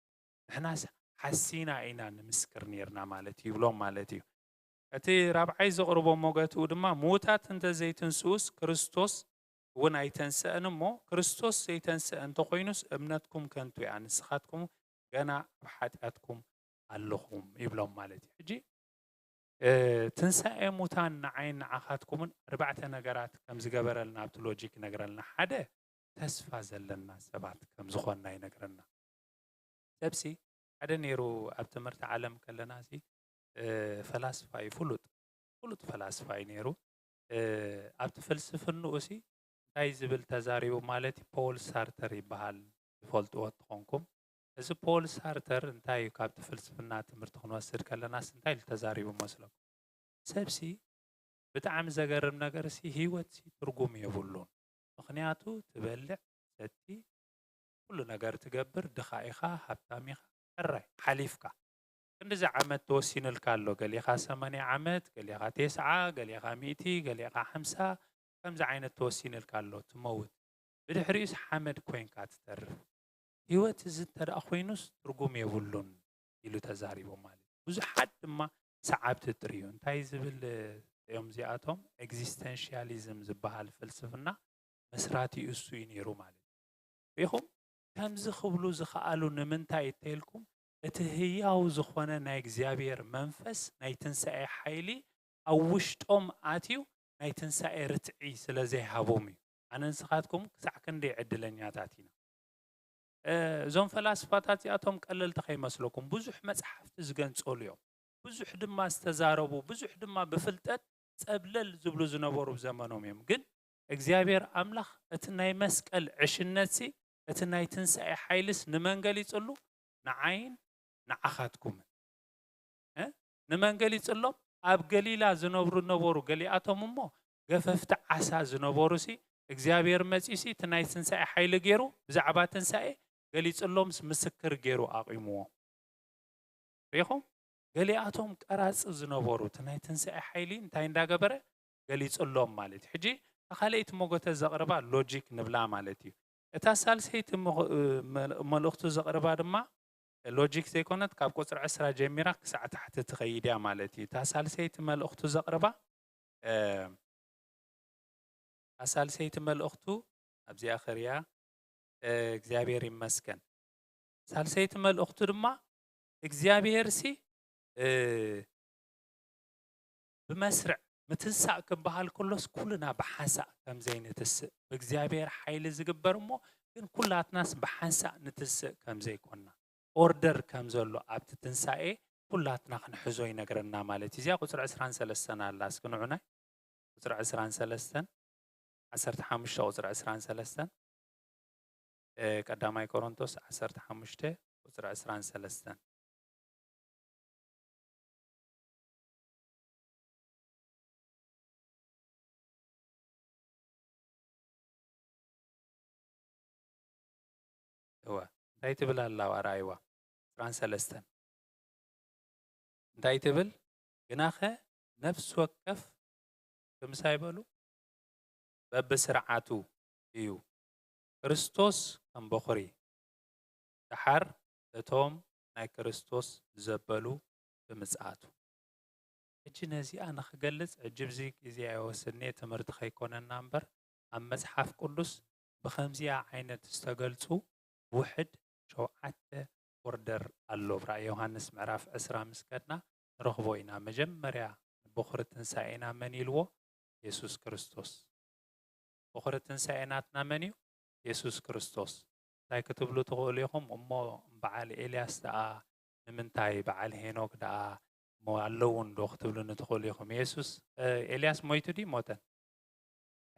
ንሕናስ ሓሲና ኢና ንምስክር ኔርና ማለት እዩ ይብሎም ማለት እዩ። እቲ ራብዓይ ዘቕርቦ ሞገትኡ ድማ ምዉታት እንተ ዘይትንስኡስ ክርስቶስ እውን ኣይተንስአን እሞ ክርስቶስ ዘይተንስአ እንተኾይኑስ እምነትኩም ከንቱ እያ፣ ንስኻትኩም ገና ኣብ ሓጢኣትኩም ኣለኹም ይብሎም ማለት እዩ። ሕጂ እ፣ ትንሳኤ ሙታን ንዓይን ንዓኻትኩምን ኣርባዕተ ነገራት ከም ዝገበረልና ኣብቲ ሎጂክ ይነግረልና። ሓደ ተስፋ ዘለና ሰባት ከም ዝኾንና ይነግረና። ሰብሲ ሓደ ነይሩ ኣብ ትምህርቲ ዓለም ከለና ሲ፣ እ፣ ፈላስፋ እዩ፣ ፍሉጥ፣ ፍሉጥ ፈላስፋ እዩ ነይሩ። እ፣ ኣብቲ ፍልስፍንኡ ሲ እንታይ ዝብል ተዛሪቡ ማለት እዩ? ፖል ሳርተር ይበሃል፣ ትፈልጥዎ ትኾንኩም። እዚ ፖል ሳርተር እንታይ እዩ ካብቲ ፍልስፍና ትምህርቲ ክንወስድ ከለናስ እንታይ ኢሉ ተዛሪቡ መስለኩም? ሰብሲ ብጣዕሚ ዘገርም ነገርሲ ህይወትሲ ትርጉም የብሉን። ምኽንያቱ ትበልዕ፣ ትሰቲ፣ ኩሉ ነገር ትገብር፣ ድኻ ኢኻ፣ ሃብታም ኢኻ፣ ሕራይ ሓሊፍካ። ክንድዚ ዓመት ተወሲንልካ ኣሎ፣ ገሊኻ ሰማንያ ዓመት፣ ገሊኻ ቴስዓ፣ ገሊኻ ሚእቲ፣ ገሊኻ ሓምሳ፣ ከምዚ ዓይነት ተወሲንልካ ኣሎ፣ ትመውት። ብድሕሪኡስ ሓመድ ኮይንካ ትተርፍ። ህይወት እዚ እንተ ደኣ ኮይኑስ ትርጉም የብሉን ኢሉ ተዛሪቡ ማለት እዩ። ብዙሓት ድማ ሰዓብቲ ጥርዩ። እንታይ ዝብል እዮም እዚኣቶም? ኤግዚስተንሽያሊዝም ዝበሃል ፍልስፍና መስራቲኡ እሱ እዩ ነይሩ ማለት እዩ። ሪኢኹም? ከምዚ ክብሉ ዝኸኣሉ ንምንታይ እተኢልኩም? እቲ ህያው ዝኾነ ናይ እግዚኣብሔር መንፈስ ናይ ትንሳኤ ሓይሊ ኣብ ውሽጦም ኣትዩ ናይ ትንሳኤ ርትዒ ስለ ዘይሃቦም እዩ። ኣነ ንስኻትኩም ክሳዕ ክንደይ ዕድለኛታት ኢና። እ፣ እዞም ፈላስፋታት እዚኣቶም ቀለልቲ ከይመስለኩም፣ ብዙሕ መጽሓፍቲ ዝገንጸሉ እዮም። ብዙሕ ድማ ዝተዛረቡ፣ ብዙሕ ድማ ብፍልጠት ጸብለል ዝብሉ ዝነበሩ ኣብ ዘመኖም እዮም። ግን እግዚኣብሔር ኣምላኽ እቲ ናይ መስቀል ዕሽነትሲ፣ እቲ ናይ ትንሳኤ ሓይልስ ንመን ገሊጽሉ? ንዓይን ንዓኻትኩምን። እ? ንመን ገሊጽሎም? ኣብ ገሊላ ዝነብሩ ነበሩ ገሊኣቶም እሞ፣ ገፈፍቲ ዓሳ ዝነበሩሲ፣ እግዚኣብሔር መጺኡሲ እቲ ናይ ትንሳኤ ሓይሊ ገይሩ፣ ብዛዕባ ትንሳኤ ገሊጽሎምስ ምስክር ገይሩ ኣቑምዎም። ሪኢኹም? ገሊኣቶም ቀራጺ ዝነበሩ፣ እቲ ናይ ትንሳኤ ሓይሊ እንታይ እንዳገበረ? ገሊጽሎም ማለት እዩ። ሕጂ እታ ካልኣይቲ መጎተ ዘቕርባ ሎጂክ ንብላ ማለት እዩ። እታ ሳልሰይቲ ምኽ-፣ እ፣ መል-፣ መልእኽቱ ዘቕርባ ድማ ሎጂክ ዘይኮነት፣ ካብ ቁጽሪ ዕስራ ጀሚራ ክሳዕ ታሕቲ ትኸይድ እያ ማለት እዩ። እታ ሳልሰይቲ መልእኽቱ ዘቕርባ፣ እ፣ እታ ሳልሰይቲ መልእኽቱ ኣብዚኣ ክርያ፣ እ፣ እግዚኣብሔር ይመስገን። ሳልሰይቲ መልእኽቱ ድማ እግዚኣብሔርሲ፣ እ፣ ብመስርዕ ምትንሳእ ክበሃል ከሎስ ኩልና ብሓንሳእ ከም ዘይንትስእ፣ ብእግዚኣብሔር ሓይሊ ዝግበር እሞ፣ ግን ኩላትናስ ብሓንሳእ ንትስእ ከም ዘይኮንና፣ ኦርደር ከም ዘሎ ኣብቲ ትንሳኤ ኩላትና ክንሕዞ ይነግረና ማለት እዩ። እዚኣ ቁጽሪ ዕስራን ሰለስተን ኣላ። እስኪ ንዑናይ ቁጽሪ ዕስራን ሰለስተን፣ ዓሰርተ ሓሙሽተ ቁጽሪ ዕስራን ሰለስተን፣ እ፣ ቀዳማይ ቆሮንቶስ ዓሰርተ ሓሙሽተ ቁጽሪ ዕስራን ሰለስተን። እንታይ ትብል ኣላ? ኣርኣይዋ ዕስራን ሰለስተን እንታይ ትብል? ግናኸ ነፍሲ ወከፍ ክምሳይ በሉ በብስርዓቱ እዩ፣ ክርስቶስ ከም በኹሪ፣ ደሓር እቶም ናይ ክርስቶስ ዘበሉ ብምጽኣቱ። ሕጂ ነዚኣ ንኽገልጽ፣ ሕጂ ብዚ ግዜ ኣይወስድን እየ፣ ትምህርቲ ከይኮነና እምበር፣ ኣብ መጽሓፍ ቅዱስ ብኸምዚኣ ዓይነት ዝተገልጹ ውሕድ ሸውዓተ ኦርደር ኣሎ። ኣብ ራእይ ዮሃንስ ምዕራፍ ዕስራ ምስ ከድና ንረኽቦ ኢና። መጀመርያ ንበኹሪ ትንሳኤና መን ኢልዎ? የሱስ ክርስቶስ። በኹሪ ትንሳኤ ናትና መን እዩ? የሱስ ክርስቶስ። እንታይ ክትብሉ ትኽእሉ ኢኹም? እሞ በዓል ኤልያስ ደኣ ንምንታይ? በዓል ሄኖክ ደኣ እሞ ኣለዉ እንዶ ክትብሉኒ ትኽእሉ ኢኹም። የሱስ፣ እ፣ ኤልያስ ሞይቱ ድዩ? ሞተን?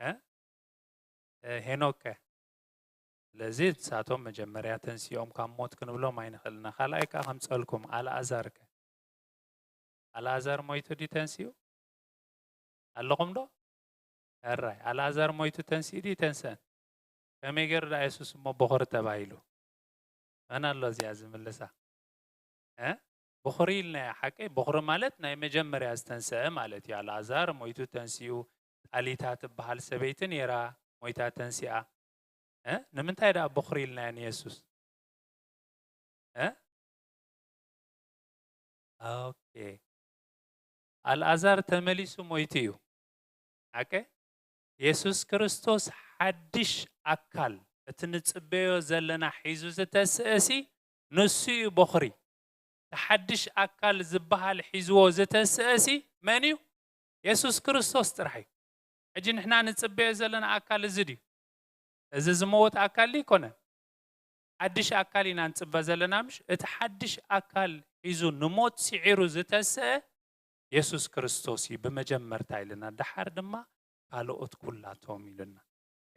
እ? እ፣ ሄኖክ ከ? ስለዚ ንሳቶም መጀመርያ ተንሲኦም ካብ ሞት ክንብሎም ኣይንኽእልና። ካልኣይ ከኣ ከምጸልኩም፣ ኣልኣዛር ከ? ኣልኣዛር ሞይቱ ድዩ ተንሲኡ? ኣለኹም ዶ? ሕራይ፣ ኣልኣዛር ሞይቱ ተንሲኡ ድዩ ተንስአን? ከመይ ገይሩ ደኣ የሱስ እሞ በኹሪ ተባሂሉ? መን ኣሎ እዚኣ ዝምልሳ? እ? በኹሪ ኢልናያ፣ ሓቀይ? በኹሪ ማለት ናይ መጀመርያ ዝተንስአ ማለት እዩ። ኣልኣዛር ሞይቱ ተንሲኡ፣ ጣሊታ ትበሃል ሰበይቲ ነይራ፣ ሞይታ ተንሲኣ። እ? ንምንታይ ደኣ በኹሪ ኢልናያ ንየሱስ? እ? ኦኬ። ኣልኣዛር ተመሊሱ ሞይቱ እዩ። ሓቀ? የሱስ ክርስቶስ ሓድሽ ኣካል፣ እቲ ንጽበዮ ዘለና ሒዙ ዝተስእሲ ንሱ እዩ በኹሪ። እቲ ሓድሽ ኣካል ዝበሃል ሒዝዎ ዝተስእሲ መን እዩ? የሱስ ክርስቶስ ጥራሕ እዩ። ሕጂ ንሕና ንጽበዮ ዘለና ኣካል እዚ ድዩ? እዚ ዝመውት ኣካል ድዩ? ኣይኮነን። ሓድሽ ኣካል ኢና ንጽበ ዘለና፣ ምሽ? እቲ ሓድሽ ኣካል ሒዙ ንሞት ስዒሩ ዝተስአ የሱስ ክርስቶስ እዩ ብመጀመርታ ኢልና፣ ደሓር ድማ ካልኦት ኩላቶም ኢልና።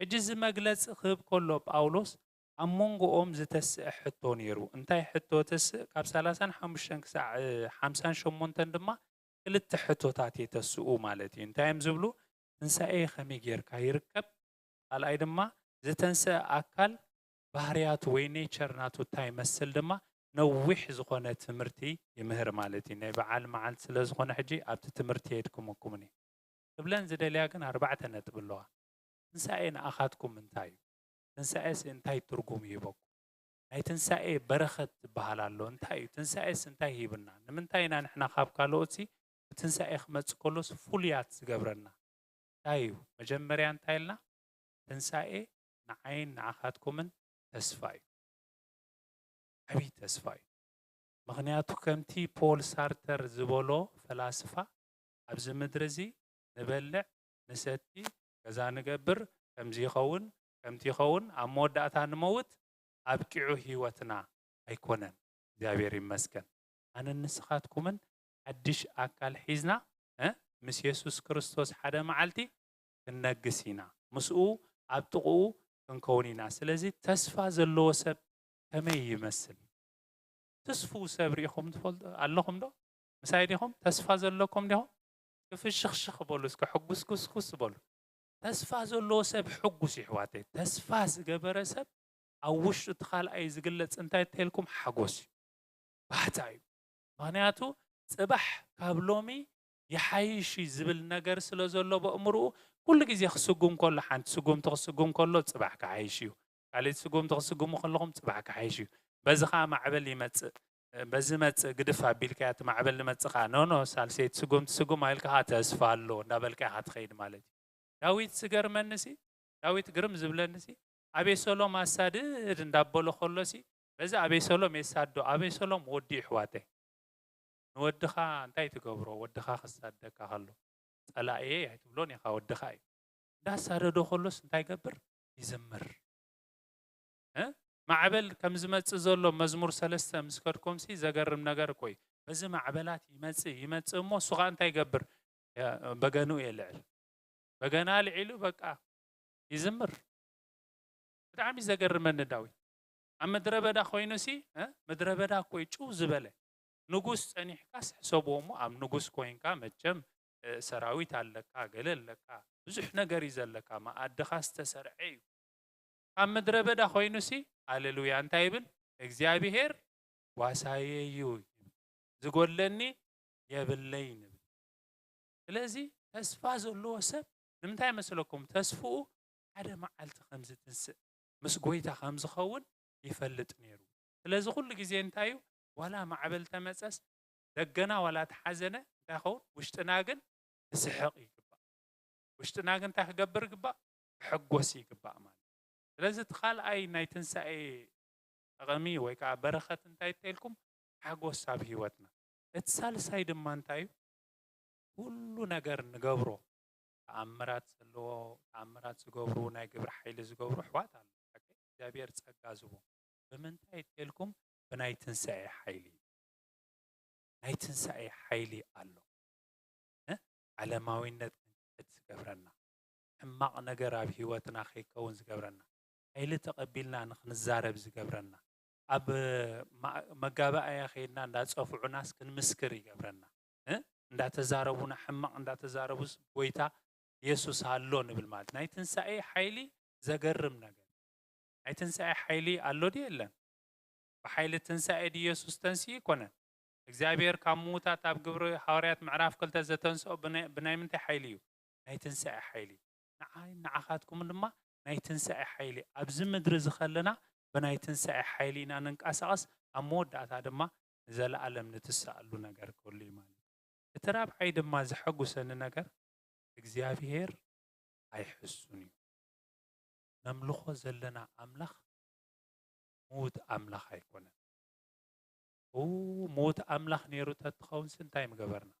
ሕጂ እዚ መግለጺ ክህብ ከሎ ጳውሎስ ኣብ መንጎኦም ዝተስአ ሕቶ ነይሩ። እንታይ ሕቶ ተስእ? ካብ ሰላሳን ሓሙሽተን ክሳዕ፣ እ፣ ሓምሳን ሸሞንተን ድማ ክልተ ሕቶታት የተስኡ ማለት እዩ። እንታይ እዮም ዝብሉ? ትንሳኤ ከመይ ጌርካ ይርከብ? ካልኣይ ድማ ዝተንስአ ኣካል ባህርያቱ ወይ ኔቸር ናቱ እንታይ ይመስል ድማ ነዊሕ ዝኾነ ትምህርቲ ይምህር ማለት እዩ። ናይ በዓል መዓልቲ ስለ ዝኾነ ሕጂ ኣብቲ ትምህርቲ የድክመኩምን እዩ። ክብለን ዝደልያ ግን ኣርባዕተ ነጥቢ ኣለዋ። ትንሳኤ ንኣኻትኩም እንታይ እዩ? ትንሳኤስ እንታይ ትርጉም ይህበኩም? ናይ ትንሳኤ በረኸት ዝበሃል ኣሎ። እንታይ እዩ? ትንሳኤስ እንታይ ይህብና? ንምንታይ ኢና ንሕና ካብ ካልኦትሲ ብትንሳኤ ክመጽእ ከሎስ ፍሉያት ዝገብረና? እንታይ እዩ? መጀመርያ እንታይ ኢልና? ትንሳኤ ንዓይን ንዓኻትኩምን ተስፋ እዩ። ዓብዪ ተስፋ እዩ። ምኽንያቱ ከምቲ ፖል ሳርተር ዝበሎ ፈላስፋ፣ ኣብዚ ምድሪ እዚ ንበልዕ፣ ንሰቲ፣ ገዛ ንገብር፣ ከምዚ ይኸውን፣ ከምቲ ይኸውን፣ ኣብ መወዳእታ ንመውት፣ ኣብቂዑ ህይወትና ኣይኮነን። እግዚኣብሔር ይመስገን። ኣነን ንስኻትኩምን ሓድሽ ኣካል ሒዝና፣ እ፣ ምስ የሱስ ክርስቶስ ሓደ መዓልቲ ክንነግስ ኢና። ምስኡ ኣብ ጥቕኡ ክንከውን ኢና። ስለዚ ተስፋ ዘለዎ ሰብ ከመይ ይመስል? ትስፍው ሰብ ርኢኹም ትፈልጡ ኣለኹም ዶ? ምሳይ ዲኹም? ተስፋ ዘለኩም ዲኹም? እስኪ ፍሽኽሽኽ በሉ፣ እስኪ ሕጉስኩስኩስ በሉ። ተስፋ ዘለዎ ሰብ ሕጉስ እዩ፣ ኣሕዋተይ። ተስፋ ዝገበረ ሰብ ኣብ ውሽጡ እቲ ካልኣይ ዝግለጽ እንታይ እንተልኩም ሓጎስ እዩ፣ ባህታ እዩ። ምኽንያቱ ጽባሕ ካብ ሎሚ ይሓይሽ እዩ ዝብል ነገር ስለ ዘሎ፣ በእምርኡ ኩሉ ግዜ ክስጉም ከሎ፣ ሓንቲ ስጉምቲ ክስጉም ከሎ ጽባሕ ክሓይሽ እዩ፣ ካልኣይቲ ስጉምቲ ክስጉሙ ከለኹም ጽባሕ ክሓይሽ እዩ። በዚ ኸኣ ማዕበል ይመጽእ፣ በዚ መጽእ ግድፍ ኣቢልካያ እቲ ማዕበል ንመጽእ ኸኣ፣ ኖ፣ ኖ፣ ሳልሰይቲ ስጉምቲ ስጉም ኣኢልካ ኸኣ ተስፋ ኣሎ እንዳበልካ ኢኻ ትኸይድ ማለት እዩ። ዳዊት ዝገርመኒ ሲ፣ ዳዊት ግርም ዝብለኒ ሲ፣ ኣቤሰሎም ኣሳድድ እንዳበሎ ከሎ ሲ፣ በዚ ኣቤሰሎም የሳዶ፣ ኣቤሰሎም ወዲ እዩ፣ ኣሕዋተይ። ንወድኻ እንታይ ትገብሮ? ወድኻ ክሳደካ ከሎ፣ ጸላእየ ኣይትብሎን ኢኻ፣ ወድኻ እዩ። እንዳሳደዶ ከሎስ እንታይ ይገብር? ይዝምር። እ? ማዕበል ከም ዝመጽእ ዘሎ መዝሙር ሰለስተ ምስ ከድኩም ሲ፣ ዘገርም ነገር እኮ እዩ። በዚ ማዕበላት ይመጽእ፣ ይመጽእ እሞ፣ እሱ ኸኣ እንታይ ይገብር? ያ-፣ በገንኡ የልዕል። በገና ኣልዒሉ በቃ ይዝምር። ብጣዕሚ ዘገርመኒ ዳዊት። ኣብ ምድረ በዳ ኮይኑ ሲ፣ እ? ምድረ በዳ እኮ እዩ ጭው ዝበለ። ንጉስ ጸኒሕካስ ሕሰብዎ እሞ፣ ኣብ ንጉስ ኮይንካ መቸም፣ እ፣ ሰራዊት ኣለካ፣ ገለ ኣለካ፣ ብዙሕ ነገር እዩ ዘለካ፣ መኣድኻ ዝተሰርዐ እዩ። ኣብ ምድረ በዳ ኮይኑ ሲ፣ ሃሌሉያ እንታይ ይብል? እግዚኣብሔር ጓሳየ እዩ፣ ዝጎድለኒ የብለይ ንብል። ስለዚ ተስፋ ዘለዎ ሰብ ንምንታይ መስለኩም? ተስፍኡ ሓደ መዓልቲ ከም ዝትንስእ፣ ምስ ጎይታ ከም ዝኸውን ይፈልጥ ነይሩ። ስለዚ ኩሉ ግዜ እንታይ እዩ? ዋላ ማዕበል ተመጸስ፣ ደገና ዋላ ተሓዘነ እንታይ ኸውን? ውሽጥና ግን ክስሕቕ ይግባእ። ውሽጥና ግን እንታይ ክገብር ይግባእ? ክሕጎስ ይግባእ ማለት። ስለዚ እቲ ካልኣይ ናይ ትንሳኤ ጠቐሚ ወይ ከዓ በረኸት እንታይ ተልኩም? ሓጎስ ኣብ ህይወትና። እቲ ሳልሳይ ድማ እንታይ እዩ? ኩሉ ነገር ንገብሮ፣ ተኣምራት ዘለዎ፣ ተኣምራት ዝገብሩ፣ ናይ ግብሪ ሓይሊ ዝገብሩ ኣሕዋት ኣሎ። ሓቂ እግዚኣብሔር ጸጋ ዝቦ። ብምንታይ ተልኩም? ብናይ ትንሳኤ ሓይሊ። ናይ ትንሳኤ ሓይሊ ኣሎ። እ? ዓለማዊነት ክንክሕድ ዝገብረና፣ ሕማቕ ነገር ኣብ ህይወትና ከይከውን ዝገብረና፣ ሓይሊ ተቐቢልና ንኽንዛረብ ዝገብረና፣ ኣብ ማ-፣ መጋባእያ ከይድና እንዳጸፍዑናስ ክንምስክር ይገብረና። እ? እንዳተዛረቡና፣ ሕማቕ እንዳተዛረቡስ ጎይታ የሱስ ኣሎ ንብል ማለት። ናይ ትንሳኤ ሓይሊ ዘገርም ነገር። ናይ ትንሳኤ ሓይሊ ኣሎ ድዩ የለን? ብሓይሊ ትንሳኤ ድዩ የሱስ ተንሲኡ? ኣይኮነን። እግዚኣብሔር ካብ ምዉታት ኣብ ግብሪ ሃዋርያት ምዕራፍ ክልተ ዘተንስኦ ብናይ፣ ብናይ ምንታይ ሓይሊ እዩ? ናይ ትንሳኤ ሓይሊ። ንዓይ ንዓኻትኩምን ድማ ናይ ትንሳኤ ሓይሊ። ኣብዚ ምድሪ ዝኸለና ብናይ ትንሳኤ ሓይሊ ኢና ንንቀሳቐስ፣ ኣብ መወዳእታ ድማ ንዘለኣለም ንትስኣሉ ነገር ክህሉ እዩ ማለት እዩ። እቲ ራብዓይ ድማ ዘሐጉሰኒ ነገር እግዚኣብሔር ኣይሕሱን እዩ። ነምልኾ ዘለና ኣምላኽ ምዉት ኣምላኽ ኣይኮነን። ኡ፣ ምዉት ኣምላኽ ነይሩ ተትኸውንስ እንታይ ምገበርና?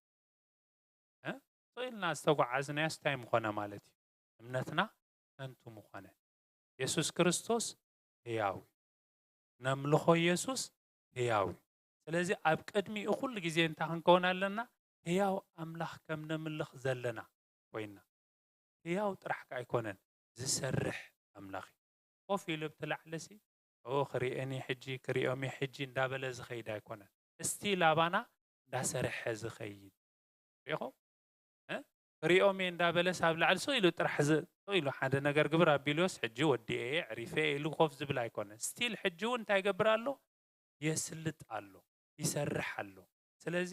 እ? ስቕ ኢልና ዝተጓዓዝናዮስ እንታይ ምኾነ ማለት እዩ? እምነትና ከንቱ ምኾነ። የሱስ ክርስቶስ ህያው እዩ። ነምልኾ የሱስ ህያው እዩ። ስለዚ ኣብ ቅድሚኡ ኩሉ ግዜ እንታይ ክንከውን ኣለና? ህያው ኣምላኽ ከም ነምልኽ ዘለና ኮይና። ህያው ጥራሕ ከኣ ኣይኮነን፣ ዝሰርሕ ኣምላኽ እዩ። ኮፍ ኢሉ ኣብቲ ላዕሊ ሲ፣ "ኦ፣ ክርእየኒ ሕጂ፣ ክርእዮም እየ ሕጂ" እንዳበለ ዝኸይድ ኣይኮነን። እስቲል ኣባና እንዳሰርሐ ዝኸይድ። ሪኢኹም? እ? ክርእዮም እየ እንዳበለስ ኣብ ላዕሊ ስቕ ኢሉ ጥራሕ ዝ-፣ ስቕ ኢሉ ሓደ ነገር ግብር ኣቢሉስ ሕጂ ወዲኤ እየ፣ ዕሪፈ እየ ኢሉ ኮፍ ዝብል ኣይኮነን። ስቲል ሕጂ እውን እንታይ ይገብር ኣሎ? የስልጥ ኣሎ፣ ይሰርሕ ኣሎ። ስለዚ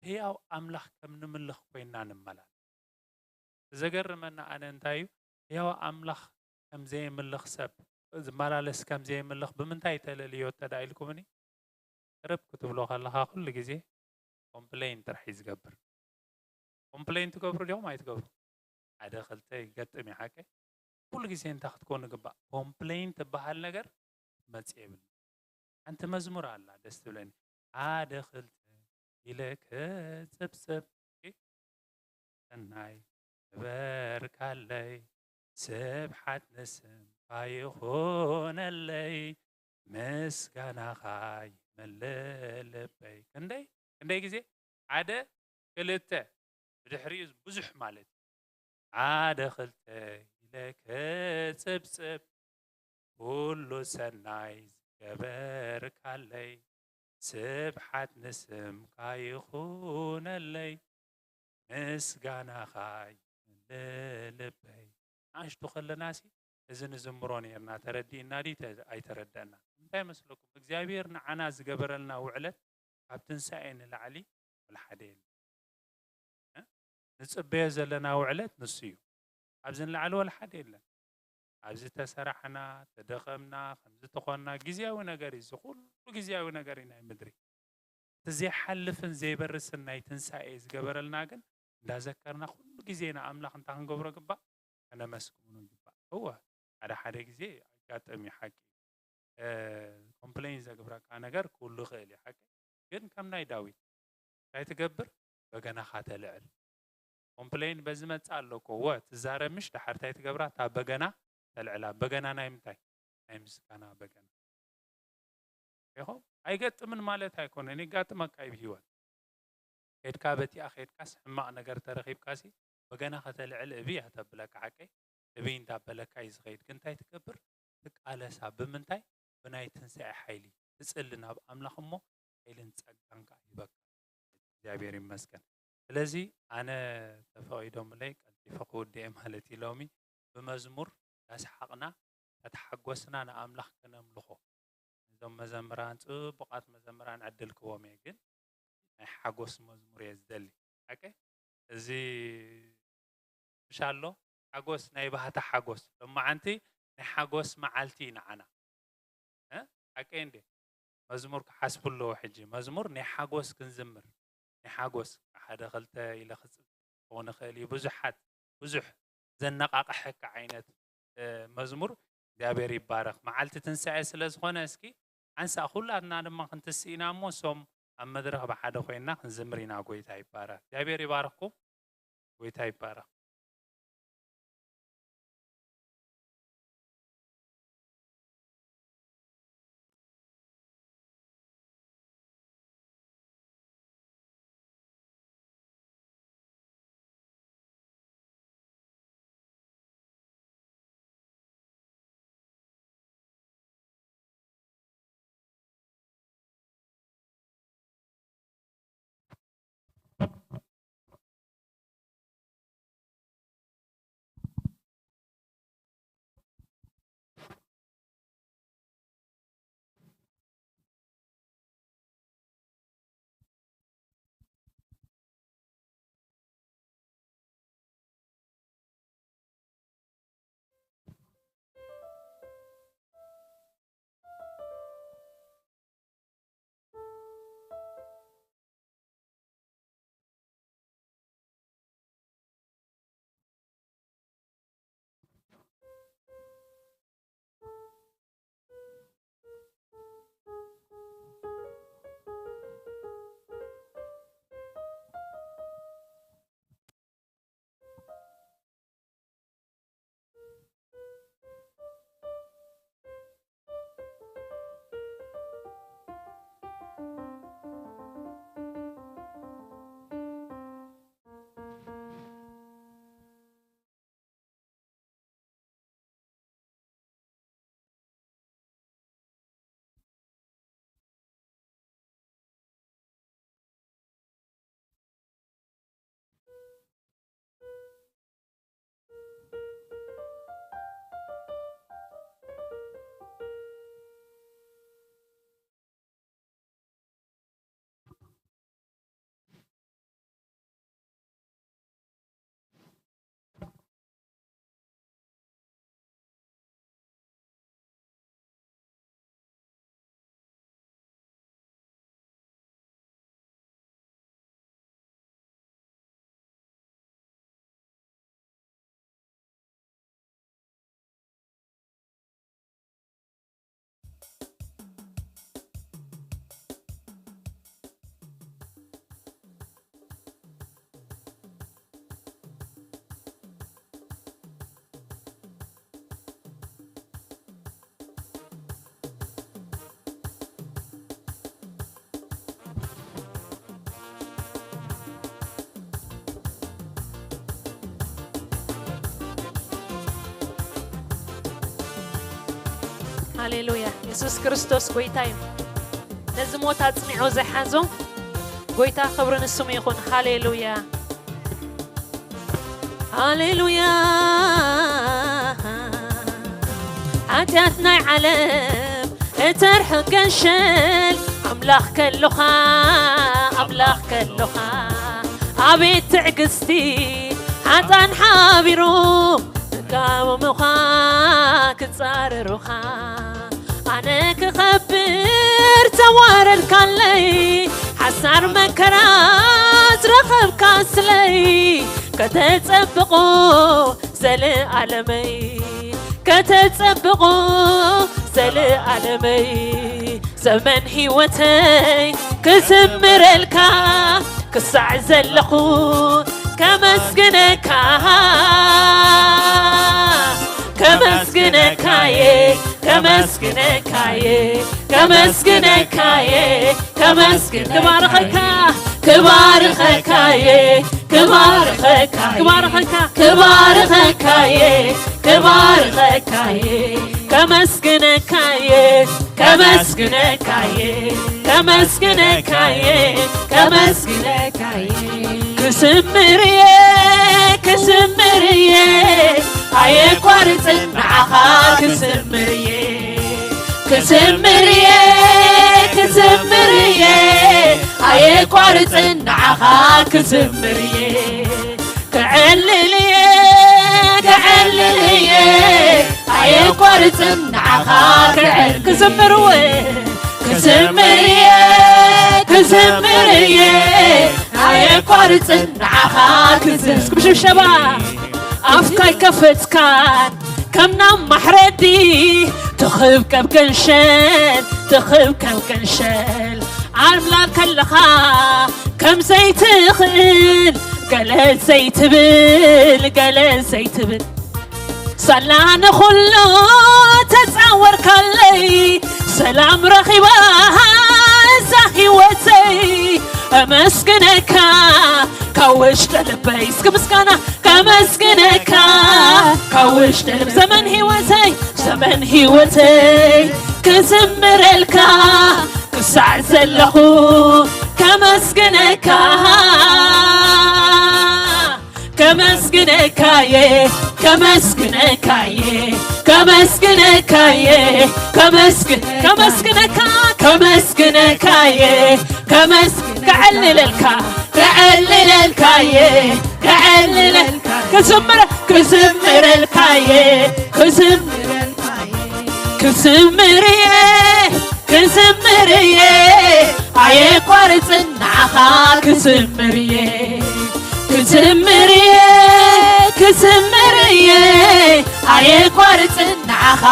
ህያው ኣምላኽ ከም ንምልኽ ኮይና ንመላለስ። ዘገርመና ኣነ እንታይ እዩ? ህያው ኣምላኽ ከም ዘየምልኽ ሰብ፣ ዝመላለስ ከም ዘየምልኽ ብምንታይ ተለልዮ እንተ ደኣ ኢልኩምኒ? ቅርብ ክትብሎ ከለኻ ኩሉ ግዜ ኮምፕሌን ጥራሕ እዩ ዝገብር። ኮምፕሌን ትገብሩ ዲኹም ኣይትገብሩ? ሓደ ክልተ ይገጥም እዩ ሓቀይ። ኩሉ ግዜ እንታይ ክትኮኑ ግባእ? ኮምፕሌን ትበሃል ነገር መጽእ የብልና። ሓንቲ መዝሙር ኣላ ደስ ትብለኒ። ሓደ ክልተ ኢለ ክጽብጽብ፣ ኦኬ? ሰናይ ግበርካለይ፣ ስብሓት ንስምካ ይኹነለይ፣ ምስጋናኻ ይመልእ ልበይ። ክንደይ፣ ክንደይ ግዜ? ሓደ፣ ክልተ፣ ብድሕሪኡ ብዙሕ ማለት እዩ። ሓደ ክልተ ኢለ ክጽብጽብ፣ ኩሉ ሰናይ ዝገበርካለይ፣ ስብሓት ንስምካ ይኹነለይ፣ ምስጋናኻ ይመልእ ልበይ። ንኣሽቱ ከለናሲ እዚ ንዝምሮ ነይርና፣ ተረዲእና ድዩ ተ-፣ ኣይተረደእና? እንታይ መስለኩም? እግዚኣብሔር ንዓና ዝገበረልና ውዕለት ካብ ትንሳኤ ንላዕሊ ወላ ሓደ የለን። እ? ንጽበዮ ዘለና ውዕለት ንሱ እዩ። ኣብዚ ንላዕሊ ወላ ሓደ የለን። ኣብዚ ተሰራሕና፣ ተደኸምና፣ ከምዚ ተኾንና፣ ግዝያዊ ነገር እዩ። እዚ ኩሉ ግዝያዊ ነገር እዩ ናይ ምድሪ። እቲ ዘይሓልፍን ዘይበርስን ናይ ትንሳኤ ዝገበረልና ግን እንዳዘከርና ኩሉ ግዜ ንኣምላኽ እንታይ ክንገብሮ ግባእ? ከነመስግኖ ግባእ። እወ፣ ሓደ ሓደ ግዜ ኣጋጥም እዩ ሓቂ። እ፣ ኮምፕሌን ዘግብረካ ነገር ክህሉ ይኽእል እዩ ሓቂ። ግን ከም ናይ ዳዊት እንታይ ትገብር? በገናኻ ተልዕል። ኮምፕሌን በዚ መጽእ ኣሎ እኮ። እወ፣ ትዛረብ ምሽ፣ ደሓር እንታይ ትገብራ? እታ በገና ተልዕላ። በገና ናይ ምንታይ? ናይ ምስጋና በገና። ኢኹም? ኣይገጥምን ማለት ኣይኮነን፣ ይጋጥመካ እዩ ብህይወት። ከድካ በቲኣ ከድካስ ሕማቕ ነገር ተረኺብካሲ በገና ከተልዕል እብይ እያ ተብለካ ሓቀይ። እብይ እንዳበለካ እዩ ዝኸይድ። ግን እንታይ ትገብር? ትቃለሳ። ብምንታይ? ብናይ ትንሳኤ ሓይሊ። ትጽሊ ናብ ኣምላኽ እሞ ሓይልን ጸጋን ከኣ ይህበካ። እግዚኣብሔር ይመስገን። ስለዚ ኣነ ተፈቒዶምለይ ቀልጢፈ ክውድእ እየ ማለት እዩ ሎሚ። ብመዝሙር እንዳሰሓቕና እንዳተሓጎስና ንኣምላኽ ከነምልኾ። እዞም መዘምራን ጽቡቓት መዘምራን ዕድል ክቦም እየ፣ ግን ናይ ሓጎስ መዝሙር እየ ዝደሊ። ሓቀይ? እዚ ምሽ ኣሎ ሓጎስ፣ ናይ ባህታ ሓጎስ። ሎማዓንቲ ናይ ሓጎስ መዓልቲ እዩ ንዓና። እ? ሓቀይ እንዴ? መዝሙር ክሓስቡ ኣለዎ ሕጂ። መዝሙር ናይ ሓጎስ ክንዝምር። ናይ ሓጎስ ሓደ ክልተ ኢለ ክጽ-፣ ክኸውን ይኽእል እዩ። ብዙሓት፣ ብዙሕ ዘነቓቕሐካ ዓይነት፣ እ፣ መዝሙር። እግዚኣብሔር ይባረኽ። መዓልቲ ትንሳኤ ስለ ዝኾነ እስኪ ሓንሳእ ኩላትና ድማ ክንትስእ ኢና እሞ እሶም ኣብ መድረኽ ብሓደ ኮይንና ክንዝምር ኢና። ጎይታ ይባረኽ። እግዚኣብሔር ይባርኽኩም። ጎይታ ይባረኽ። ሃሌሉያ። የሱስ ክርስቶስ ጎይታ እዩ። ነዚ ሞት ኣጽኒዑ ዝሓዞ ጎይታ ክብሪ ንስሙ ይኹን። ሃሌሉያ። ሃሌሉያ። ሓጢኣት ናይ ዓለም እተርሕቅ ገንሸል ኣምላኽ ከሎኻ፣ ኣምላኽ ከሎኻ። ኣቤት ትዕግስቲ ሓጣን ሓቢሩ ክቃወሙኻ ክጻረሩኻ። ኣነ ክኸብር ተዋረድካለይ፣ ሓሳር መከራ ዝረኸብካ ስለይ፣ ከተጸብቑ ዘለኣለመይ፣ ከተጸብቑ ዘለኣለመይ። ዘመን ህይወተይ ክዝምረልካ ክሳዕ ዘለኹ ከመስግነካ፣ ከመስግነካየ፣ ከመስግነካየ፣ ከመስግነካየ፣ ከመስግን ክባርኸካ፣ ክባርኸካየ፣ ክባርኸካ፣ ክባርኸካ፣ ክባርኸካየ፣ ክባርኸካየ፣ ከመስግነካየ፣ ከመስግነካየ፣ ከመስግነካየ፣ ከመስግነካየ። ክስምርየ፣ ክስምርየ፣ ኣየቋርጽን ንዓኻ ክስምርየ፣ ክስምርየ፣ ኣየቋርጽን ንዓኻ ክዝምር እየ። ክዕልል እየ፣ ክዕልል እየ፣ ኣየቋርጽን ንዓኻ ክዕልል። ክዝምር እየ፣ ክዝምር እየ፣ ክዝምር እየ፣ ኣየቋርጽን ንዓኻ ክዝምር። እስኪ ብሽብሸባ ኣፍካ ኣይከፈትካን ከም ናብ ማሕረዲ፣ ትኽብከብ ገንሸል፣ ትኽብከብ ገንሸል። ኣምላኽ ከለኻ ከም ዘይትኽእል፣ ገለ ዘይትብል፣ ገለ ዘይትብል። ሳላ ንኹሉ ተጻወርካለይ፣ ሰላም ረኺባ እዛ ህይወተይ። እመስግነካ ካብ ውሽጢ ልበይ፣ እስኪ ምስጋና። ከመስግነካ ካብ ውሽጢ ልብ-፣ ዘመን ህይወተይ፣ ዘመን ህይወተይ ክዝምረልካ ክሳዕ ዘለኹ ከመስግነካ፣ ከመስግነካየ፣ ከመስግነካየ፣ ከመስግነካየ፣ ከመስግ-፣ ከመስግነካ፣ ከመስግነካየ፣ ከመስግ-፣ ከዕልለልካ፣ ከዕልለልካየ፣ ከዕልለልካ፣ ክዝምረ-፣ ክዝምረልካየ፣ ክዝምረልካየ፣ ክዝምርየ፣ ክዝምርየ፣ ኣየቋርጽን ንዓኻ ክዝምርየ። ክዝምር እየ፣ ክዝምር እየ፣ ኣየቋርጽን ንዓኻ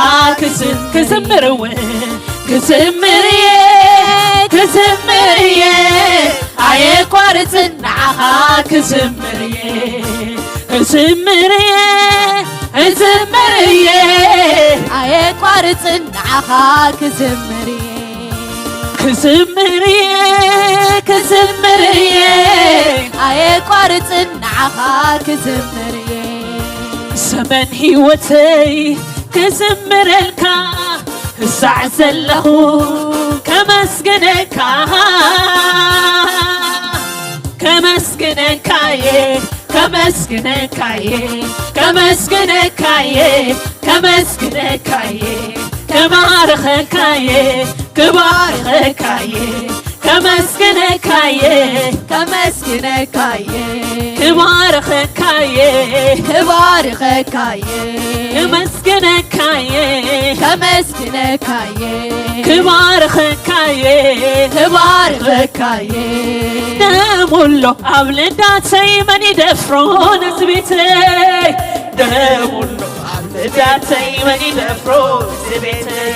ክዝም-፣ ክዝምር እወ፣ ክዝምር እየ፣ ክዝምር እየ፣ ኣየቋርጽን ንዓኻ ክዝምር እየ። ክዝምር እየ፣ ክዝምር እየ፣ ኣየቋርጽን ንዓኻ ክዝምር እየ። ክዝምር እየ፣ ክዝምር እየ፣ ኣየቋርጽን ንዓኻ ክዝምር እየ። ዘመን ህይወተይ ክዝምረልካ ክሳዕ ዘለኹ ከመስግነካ፣ ከመስግነካ እየ፣ ከመስግነካ እየ፣ ከመስግነካ እየ፣ ከመስግነካ እየ፣ ክባርኸካ እየ፣ ክባርኸካ እየ፣ ከመስግነካ እየ፣ ከመስግነካ እየ፣ ክባርኸካ እየ፣ ክባርኸካ እየ፣ ከመስግነካ እየ፣ ከመስግነካ እየ፣ ክባርኸካ እየ፣ ክባርኸካ እየ። ደሙሎ ኣብ ልዳተይ መን ይደፍሮ ነዚ ቤተይ? ደሙሎ ኣብ ልዳተይ መን ይደፍሮ ነዚ ቤተይ?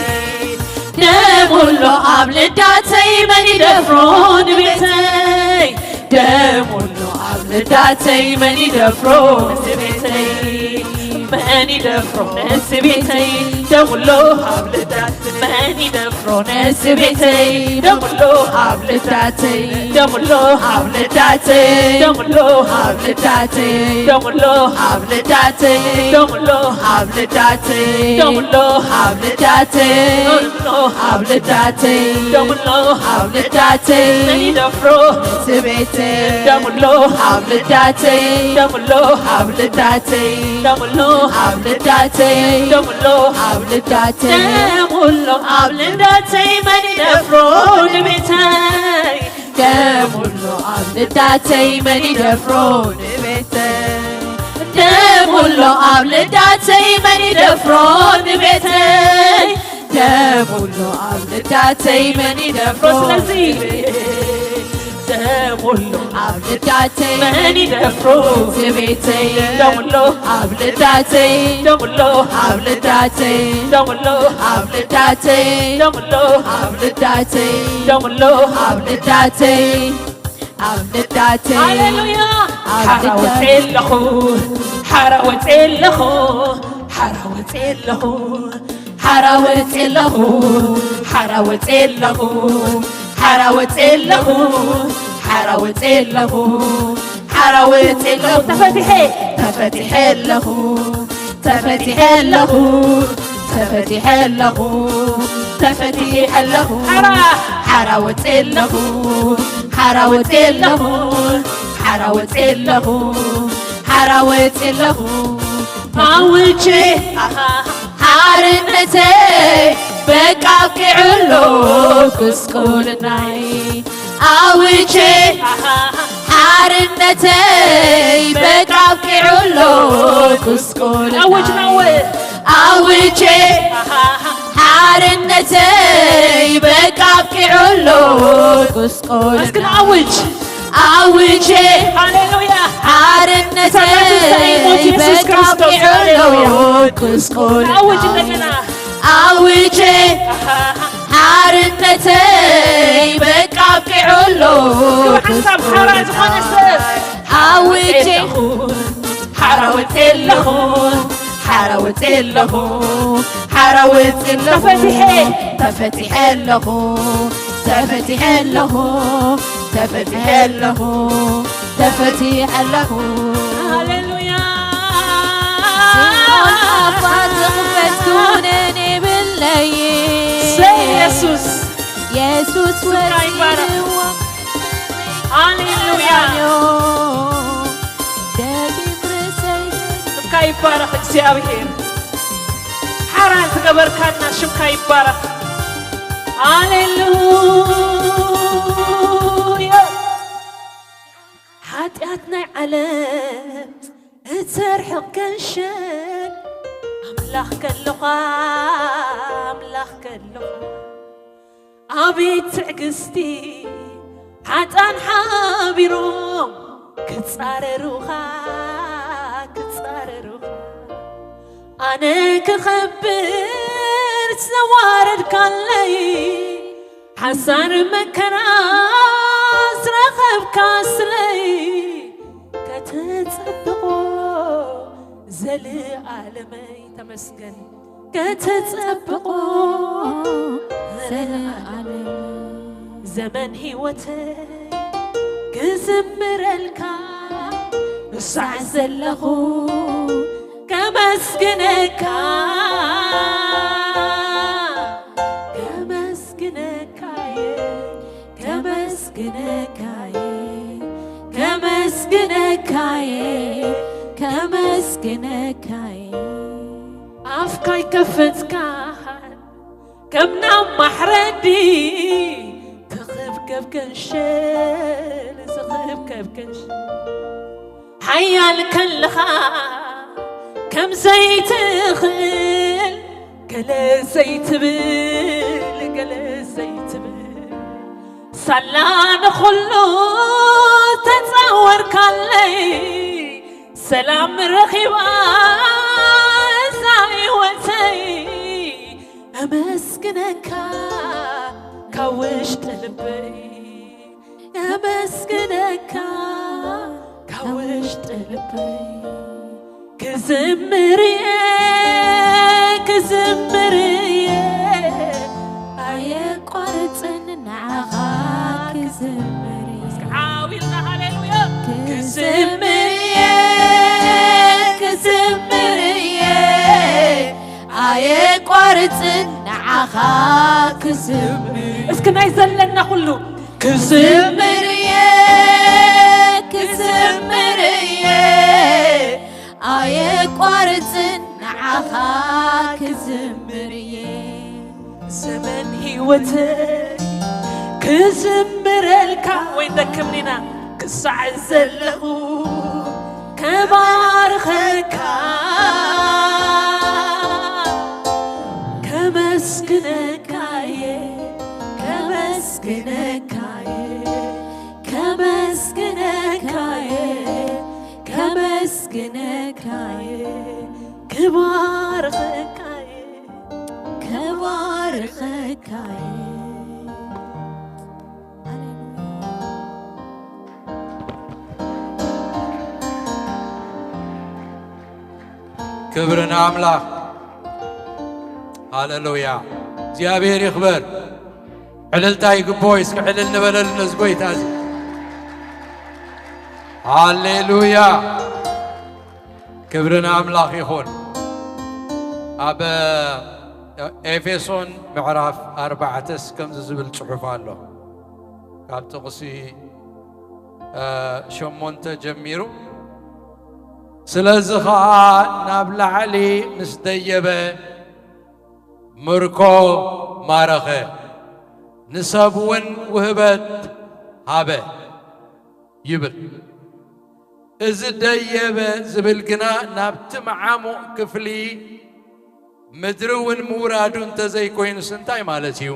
ደሙሎ ኣብ ልዳተይ መን ይደፍሮ ንቤተይ? ደሙሎ ኣብ ልዳተይ መን ይደፍሮ ነዚ ቤተይ? መን ይደፍሮ ነዚ ቤተይ? ደሙሎ ኣብ ልዳት መን ይደፍሮ ነዚ ቤተይ? ደሙሎ ኣብ ልዳተይ፣ ደሙሎ ኣብ ልዳተይ፣ ደሙሎ ኣብ ልዳተይ፣ ደሙሎ ኣብ ልዳተይ፣ ደሙሎ ኣብ ልዳተይ፣ ደሙሎ ኣብ ልዳተይ፣ ደሙሎ ኣብ ልዳተይ፣ ደሙሎ ኣብ ልዳተይ፣ መን ይደፍሮ ነዚ ቤተይ? ደሙሎ ኣብ ልዳተይ፣ ደሙሎ ኣብ ልዳተይ፣ ደሙሎ ኣብ ልዳተይ፣ ደሙሎ ኣብ ልዳተይ፣ ደሙሎ ኣብ ልዳተይ፣ መን ይደፍሮ ንቤተይ? ደሙሎ ኣብ ልዳተይ፣ መን ይደፍሮ ንቤተይ? ደሙሎ ኣብ ልዳተይ፣ መን ይደፍሮ ንቤተይ? ደሙሎ ኣብ ልዳተይ፣ መን ይደፍሮ? ስለዚ ደሙሎ ኣብ ልዳተይ መን ይደፍሮ? ዝቤተይ ደሙሎ ኣብ ልዳተይ ደሙሎ ኣብ ልዳተይ ደሙሎ ኣብ ልዳተይ ደሙሎ ኣብ ልዳተይ ደሙሎ ኣብ ልዳተይ ኣብ ልዳተይ ሃሌሉያ። ኣብ ሓራ ወፅኤ ልዳተይ ኣለኹ፣ ሓራ ወፅኤ ኣለኹ፣ ሓራ ወፅኤ ኣለኹ፣ ሓራ ወፅኤ ኣለኹ፣ ሓራ ወፅኤ ኣለኹ፣ ሓራ ወፅኤ ኣለኹ፣ ሓራ ወፅኤ ኣለኹ፣ ሓራ ወፅኤ ኣለኹ። ተፈቲሐ፣ ተፈቲሐ ኣለኹ፣ ተፈቲሐ ኣለኹ፣ ተፈቲሐ ኣለኹ፣ ተፈቲሐ ኣለኹ። ሓራ፣ ሓራ ወፅኤ ኣለኹ፣ ሓራ ወፅኤ ኣለኹ፣ ሓራ ወፅኤ ኣለኹ፣ ሓራ ወፅኤ ኣለኹ። ኣውጀ፣ ኣሃ፣ ሓርነተይ በቃ ኣብቂዑ ኣሎ ጉስቁልናይ። ኣውጄ ሓርነተይ በቃ ኣብቂዑ ኣሎ ጉስቁልና። ኣውጅ፣ ኣውጅ። ኣውጄ ሓርነተይ በቃ ኣብቂዑ ኣሎ ጉስቁልና። እስኪ ንኣውጅ። ኣውጄ ሃሌሉያ። ሓርነተይ ተሳኢሞት ኢየሱስ በቃ ክርስቶስ። ኣብቂዑ ኣሎ ሃሌሉያ። ጉስቁልና። ኣውጅ እንደገና። ኣውጄ ሓርነተይ በቃ ኣብቂዑ ኣሎ። ክብሪ ሓሳብ ሓራ ዝኾነ ሰብ። ኣውጄ ሓራ ወፅየ ኣለኹ፣ ሓራ ወፅየ ኣለኹ፣ ሓራ ወፅየ ኣለኹ። ተፈቲሐ። ተፈቲሐ ኣለኹ፣ ተፈቲሐ ኣለኹ፣ ተፈቲሐ ኣለኹ፣ ተፈቲሐ ኣለኹ። ሃሌሉያ። ጽዮን ኣባ ዝኽፈት ኩነኔ የብለይ። ሰይ የሱስ። የሱስ ስምካ ይባረኽ። ወሲንዎ። ሃሌሉያ። ደጊም ርእሰይ። ስምካ ይባረኽ እግዚኣብሔር። ሓራ ዝገበርካና ሽምካ ይባረኽ። ሃሌሉያ። ሓጢኣት ናይ ዓለም እተርሕቕ ከንሸል ኣምላኽ ከለኻ፣ ኣምላኽ ከለኻ። ኣቤት ትዕግስቲ፣ ሓጣን ሓቢሮም ክጻረሩኻ፣ ክጻረሩኻ። ኣነ ክኸብር ዝተዋረድካለይ፣ ሓሳር መከራ ዝረኸብካ ስለይ፣ ከተጸብቖ ዘልኣለመይ። ተመስገን። ከተጸብቖ ዘለዓለም። ዘመን ህይወተይ ክዝምረልካ እሳዕ ዘለኹ ከመስግነካ፣ ከመስግነካየ፣ ከመስግነካየ፣ ከመስግነካየ፣ ከመስግነካየ። ኣፍካ ይከፈትካ ከም ናብ ማሕረዲ፣ ትኽብከብ ከንሸል፣ ዝኽብከብ ከንሸል። ሓያል ከለኻ ከም ዘይትኽእል፣ ገለ ዘይትብል፣ ገለ ዘይትብል። ሳላ ንኹሉ ተጻወርካለይ፣ ሰላም ረኺባ እዛ ህይወተይ። ኣመስግነካ ካብ ውሽጢ ልበይ፣ ኣመስግነካ ካብ ውሽጢ ልበይ። ክዝምር እየ፣ ክዝምር እየ፣ ኣየቋርጽን ንዓኻ ክዝምር እየ። እስኪ ዓው ኢልና ሃሌሉያ። ክዝምር እየ፣ ክዝምር እየ፣ ኣየቋርጽን ንዓኻ ክዝምር። እስኪ ናይ ዘለና ኩሉ ክዝምር እየ፣ ክዝምር እየ፣ ኣየቋርጽን ንዓኻ ክዝምር እየ። ዘመን ህይወተይ ክዝምረልካ ወይ ደክምኒና ክሳዕ ዘለኹ ከባርኸካ፣ ከመስግነካየ፣ ከመስግነካየ፣ ከመስግነካየ፣ ከመስግነካየ፣ ክባርኸካየ፣ ክባርኸካየ። ክብሪ ንኣምላኽ። ሃሌሉያ። እግዚኣብሔር ይኽበር። ዕልልታ ይግብኦ እዩ። እስኪ ዕልል ንበለሉ ነዚ ጎይታ እዚ። ሃሌሉያ። ክብሪ ንኣምላኽ ይኹን። ኣብ ኤፌሶን ምዕራፍ ኣርባዕተስ ከምዚ ዝብል ጽሑፍ ኣሎ። ካብ ጥቕሲ፣ እ፣ ሸሞንተ ጀሚሩ፣ ስለዚ ኸኣ ናብ ላዕሊ ምስ ደየበ ምርኮ ማረኸ፣ ንሰብ እውን ውህበት ሃበ ይብል። እዚ ደየበ ዝብል ግና ናብቲ መዓሙቕ ክፍሊ ምድሪ እውን ምውራዱ እንተዘይኮይኑስ እንታይ ማለት እዩ?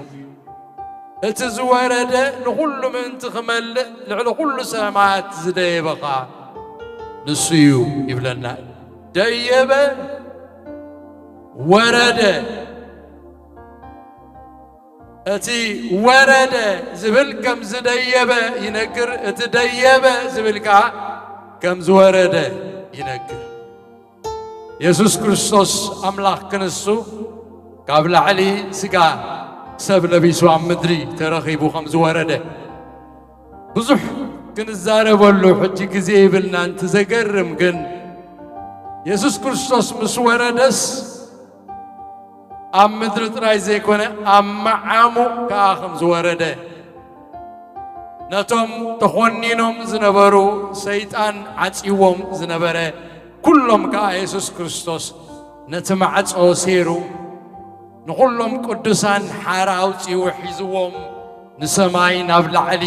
እቲ ዝወረደ ንኹሉ ምእንቲ ክመልእ ልዕሊ ኩሉ ሰማያት ዝደየበ ኸኣ ንሱ እዩ ይብለና። ደየበ፣ ወረደ። እቲ ወረደ ዝብል ከም ዝደየበ ይነግር፣ እቲ ደየበ ዝብል ከኣ ከም ዝወረደ ይነግር። የሱስ ክርስቶስ ኣምላኽ ክንሱ ካብ ላዕሊ ስጋ ሰብ ለቢሱ ኣብ ምድሪ ተረኺቡ ከም ዝወረደ ብዙሕ ክንዛረበሉ ሕጂ ግዜ ይብልናን። እቲ ዘገርም ግን የሱስ ክርስቶስ ምስ ወረደስ ኣብ ምድሪ ጥራይ ዘይኮነ ኣብ መዓሙቕ ከኣ ከም ዝወረደ፣ ነቶም ተኾኒኖም ዝነበሩ ሰይጣን ዓጽይዎም ዝነበረ ኩሎም ከኣ የሱስ ክርስቶስ ነቲ ማዕጾ ሴሩ ንኹሎም ቅዱሳን ሓራ ኣውጺኡ ሒዝዎም ንሰማይ ናብ ላዕሊ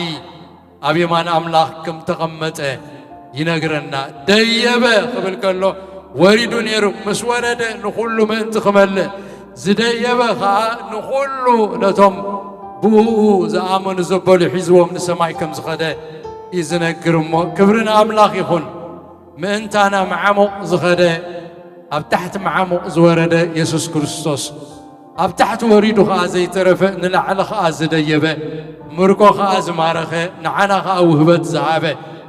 ኣብ የማን ኣምላኽ ከም ተቐመጠ ይነግረና። ደየበ ክብል ከሎ ወሪዱ ነይሩ። ምስ ወረደ ንኹሉ ምእንቲ ክመልእ፣ ዝደየበ ኸኣ ንኹሉ ነቶም ብእኡ ዝኣመኑ ዘበሉ ሒዝዎም ንሰማይ ከም ዝኸደ እዩ ዝነግር። እሞ ክብሪ ንኣምላኽ ይኹን። ምእንታና መዓሙቕ ዝኸደ፣ ኣብ ታሕቲ መዓሙቕ ዝወረደ የሱስ ክርስቶስ፣ ኣብ ታሕቲ ወሪዱ ኸኣ ዘይተረፈ፣ ንላዕሊ ኸኣ ዝደየበ፣ ምርኮ ኸኣ ዝማረኸ፣ ንዓና ኸኣ ውህበት ዝሃበ፣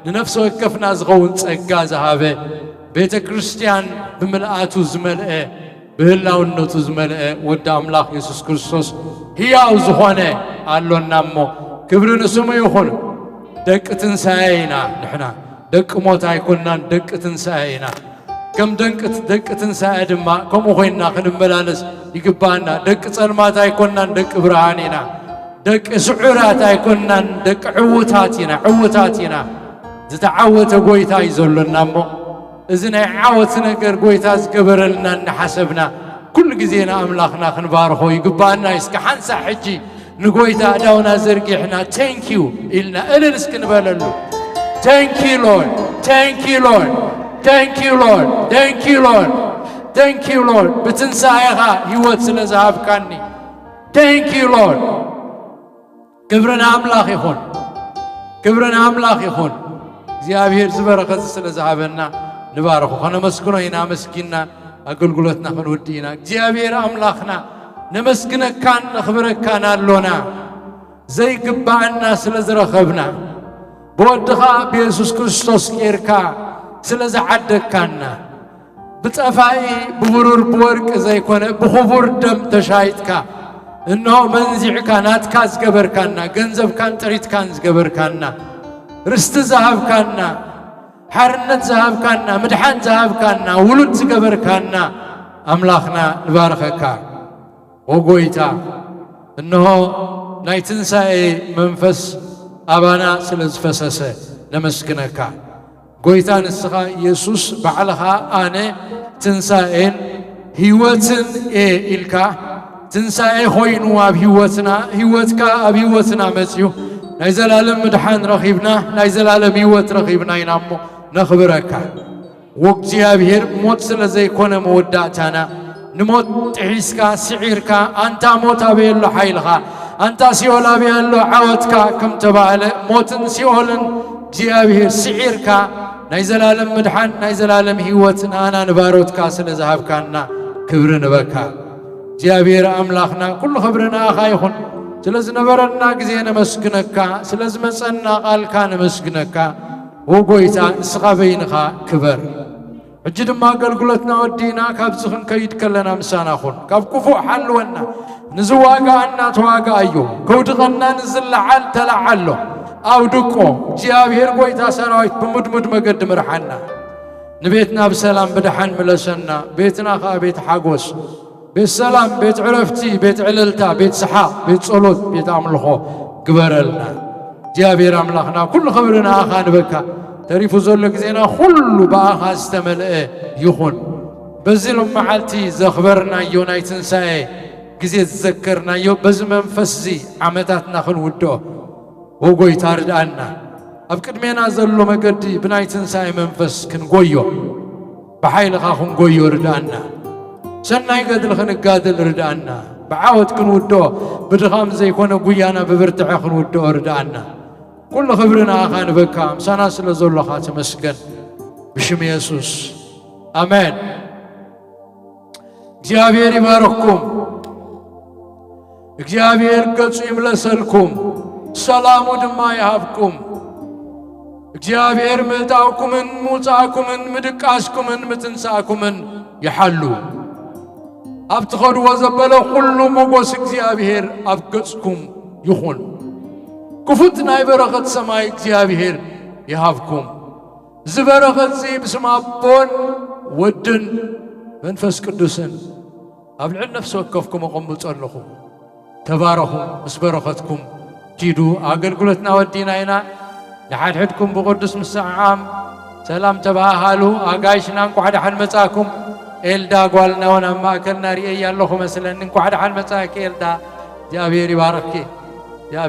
ንነፍሲ ወከፍና ዝኸውን ጸጋ ዝሃበ፣ ቤተ ክርስቲያን ብምልኣቱ ዝመልአ፣ ብህላውነቱ ዝመልአ ወዲ ኣምላኽ የሱስ ክርስቶስ ህያው ዝኾነ ኣሎና እሞ፣ ክብሪ ንስሙ ይኹን። ደቂ ትንሳኤ ኢና ንሕና። ደቂ ሞት ኣይኮንናን፣ ደቂ ትንሳኤ ኢና። ከም ደንቂ-፣ ደቂ ትንሳኤ ድማ ከምኡ ኮይንና ክንመላለስ ይግባኣና። ደቂ ጸልማት ኣይኮንናን፣ ደቂ ብርሃን ኢና። ደቂ ስዑራት ኣይኮንናን፣ ደቂ ዕዉታት ኢና፣ ዕዉታት ኢና። ዝተዓወተ ጎይታ እዩ ዘሎና እሞ፣ እዚ ናይ ዓወት ነገር ጎይታ ዝገበረልና እናሓሰብና፣ ኩሉ ግዜ ንኣምላኽና ክንባርኾ ይግባኣና እዩ። እስከ ሓንሳእ ሕጂ ንጎይታ ኣእዳውና ዘርጊሕና፣ "Thank you" ኢልና እልል እስኪ ንበለሉ። "Thank you, Lord. Thank you, Lord. Thank you, Lord. Thank you, Lord. Thank you, Lord. ብትንሳኤኻ ህይወት ስለ ዝሃብካኒ። Thank you, Lord." ክብሪ ንኣምላኽ ይኹን። ክብሪ ንኣምላኽ ይኹን። እግዚኣብሔር ዝበረኸ ስለ ዝሃበና ንባርኹ። ከነመስግኖ ኢና፣ ኣመስጊንና ኣገልግሎትና ክንውድእ ኢና። እግዚኣብሔር ኣምላኽና ነመስግነካን ነኽብረካን ኣሎና። ዘይግባኣና ስለ ዝረኸብና፣ ብወድኻ ብየሱስ ክርስቶስ ጌርካ ስለ ዝዓደግካና፣ ብጠፋኢ ብብሩር ብወርቂ ዘይኮነ ብኽቡር ደም ተሻይጥካ፣ እንሆ መንዚዕካ ናትካ ዝገበርካና፣ ገንዘብካን ጥሪትካን ዝገበርካና፣ ርስቲ ዝሃብካና፣ ሓርነት ዝሃብካና፣ ምድሓን ዝሃብካና፣ ውሉድ ዝገበርካና ኣምላኽና ንባርኸካ። ኦ ጎይታ፣ እንሆ ናይ ትንሳኤ መንፈስ ኣባና ስለ ዝፈሰሰ ነመስግነካ። ጎይታ ንስኻ የሱስ ባዕልኻ ኣነ ትንሳኤን ህይወትን እየ ኢልካ፣ ትንሳኤ ኮይኑ ኣብ ህይወትና፣ ህይወትካ ኣብ ህይወትና መጽዩ፣ ናይ ዘላለም ምድሓን ረኺብና፣ ናይ ዘላለም ህይወት ረኺብና ኢና እሞ ነኽብረካ። ወእግዚኣብሔር ሞት ስለ ዘይኮነ መወዳእታና፣ ንሞት ጥሒስካ ስዒርካ፣ ኣንታ ሞት ኣበይ ኣሎ ሓይልኻ? ኣንታ ሲኦል ኣበይ ኣሎ ዓወትካ? ከም ተባህለ፣ ሞትን ሲኦልን እግዚኣብሔር ስዒርካ፣ ናይ ዘላለም ምድሓን፣ ናይ ዘላለም ህይወት ንኣና ንባሮትካ ስለ ዝሃብካና ክብሪ ንበካ። እግዚኣብሔር ኣምላኽና፣ ኩሉ ክብሪ ንኣኻ ይኹን። ስለ ዝነበረና ግዜ ነመስግነካ፣ ስለ ዝመጸና ቃልካ ነመስግነካ። ኦ ጎይታ፣ ንስኻ በይንኻ ክበር። ሕጂ ድማ ኣገልግሎትና ወዲእና ካብዚ ክንከይድ ከለና ምሳና ኩን። ካብ ክፉእ ሓልወና። ንዝዋጋኣና ተዋጋኣዮ፣ ከውድቐና ንዝለዓል ተለዓሎ። ኣውድቆ። እግዚኣብሔር ጎይታ ሰራዊት ብምድሙድ መገዲ ምርሓና። ንቤትና ብሰላም ብደሓን ምለሰና። ቤትና ኸኣ ቤት ሓጎስ፣ ቤት ሰላም፣ ቤት ዕረፍቲ፣ ቤት ዕልልታ፣ ቤት ሰሓቕ፣ ቤት ጸሎት፣ ቤት ኣምልኾ ግበረልና። እግዚኣብሔር ኣምላኽና፣ ኩሉ ክብሪ ንኣኻ ንበካ። ተሪፉ ዘሎ ግዜና ኩሉ ብኣኻ ዝተመልአ ይኹን። በዚ ሎም መዓልቲ ዘኽበርናዮ ናይ ትንሳኤ ግዜ ዝዘከርናዮ፣ በዚ መንፈስ እዚ ዓመታትና ክንውድኦ፣ ኦ ጎይታ ርድኣና፣ ኣብ ቅድሜና ዘሎ መገዲ ብናይ ትንሳኤ መንፈስ ክንጎዮ፣ ብሓይልኻ ክንጎዮ ርድኣና። ሰናይ ገድሊ ክንጋደል ርድኣና። ብዓወት ክንውድኦ፣ ብድኻም ዘይኮነ ጉያና ብብርትዐ ክንውድኦ ርድኣና። ኩሉ ክብሪ ንኣኻ ንበካ፣ ምሳና ስለ ዘሎኻ ተመስገን። ብሽም የሱስ ኣሜን። እግዚኣብሔር ይባርኽኩም። እግዚኣብሔር ገጹ ይምለሰልኩም፣ ሰላሙ ድማ ይሃብኩም። እግዚኣብሔር ምእታውኩምን ምውጻእኩምን ምድቃስኩምን ምትንሳእኩምን ይሓሉ። ኣብ ትኸድዎ ዘበለ ኩሉ ሞጎስ እግዚኣብሔር ኣብ ገጽኩም ይኹን። ክፉት ናይ በረኸት ሰማይ እግዚኣብሔር ይሃብኩም። እዚ በረኸት እዚ ብስም ኣቦን ወድን መንፈስ ቅዱስን ኣብ ልዕሊ ነፍሲ ወከፍኩም ኣቐምጦ ኣለኹ። ተባረኹ። ምስ በረኸትኩም ኪዱ። ኣገልግሎትና ወዲና ኢና። ንሓድሕድኩም ብቕዱስ ምስዕዓም ሰላም ተባሃሃሉ። ኣጋይሽና እንኳዕ ደሓን መጻእኩም። ኤልዳ ጓልና እውን ኣብ ማእከልና ርእየያ ኣለኹ መስለኒ። እንኳዕ ደሓን መጻእኪ ኤልዳ። እግዚኣብሔር ይባርኽኪ።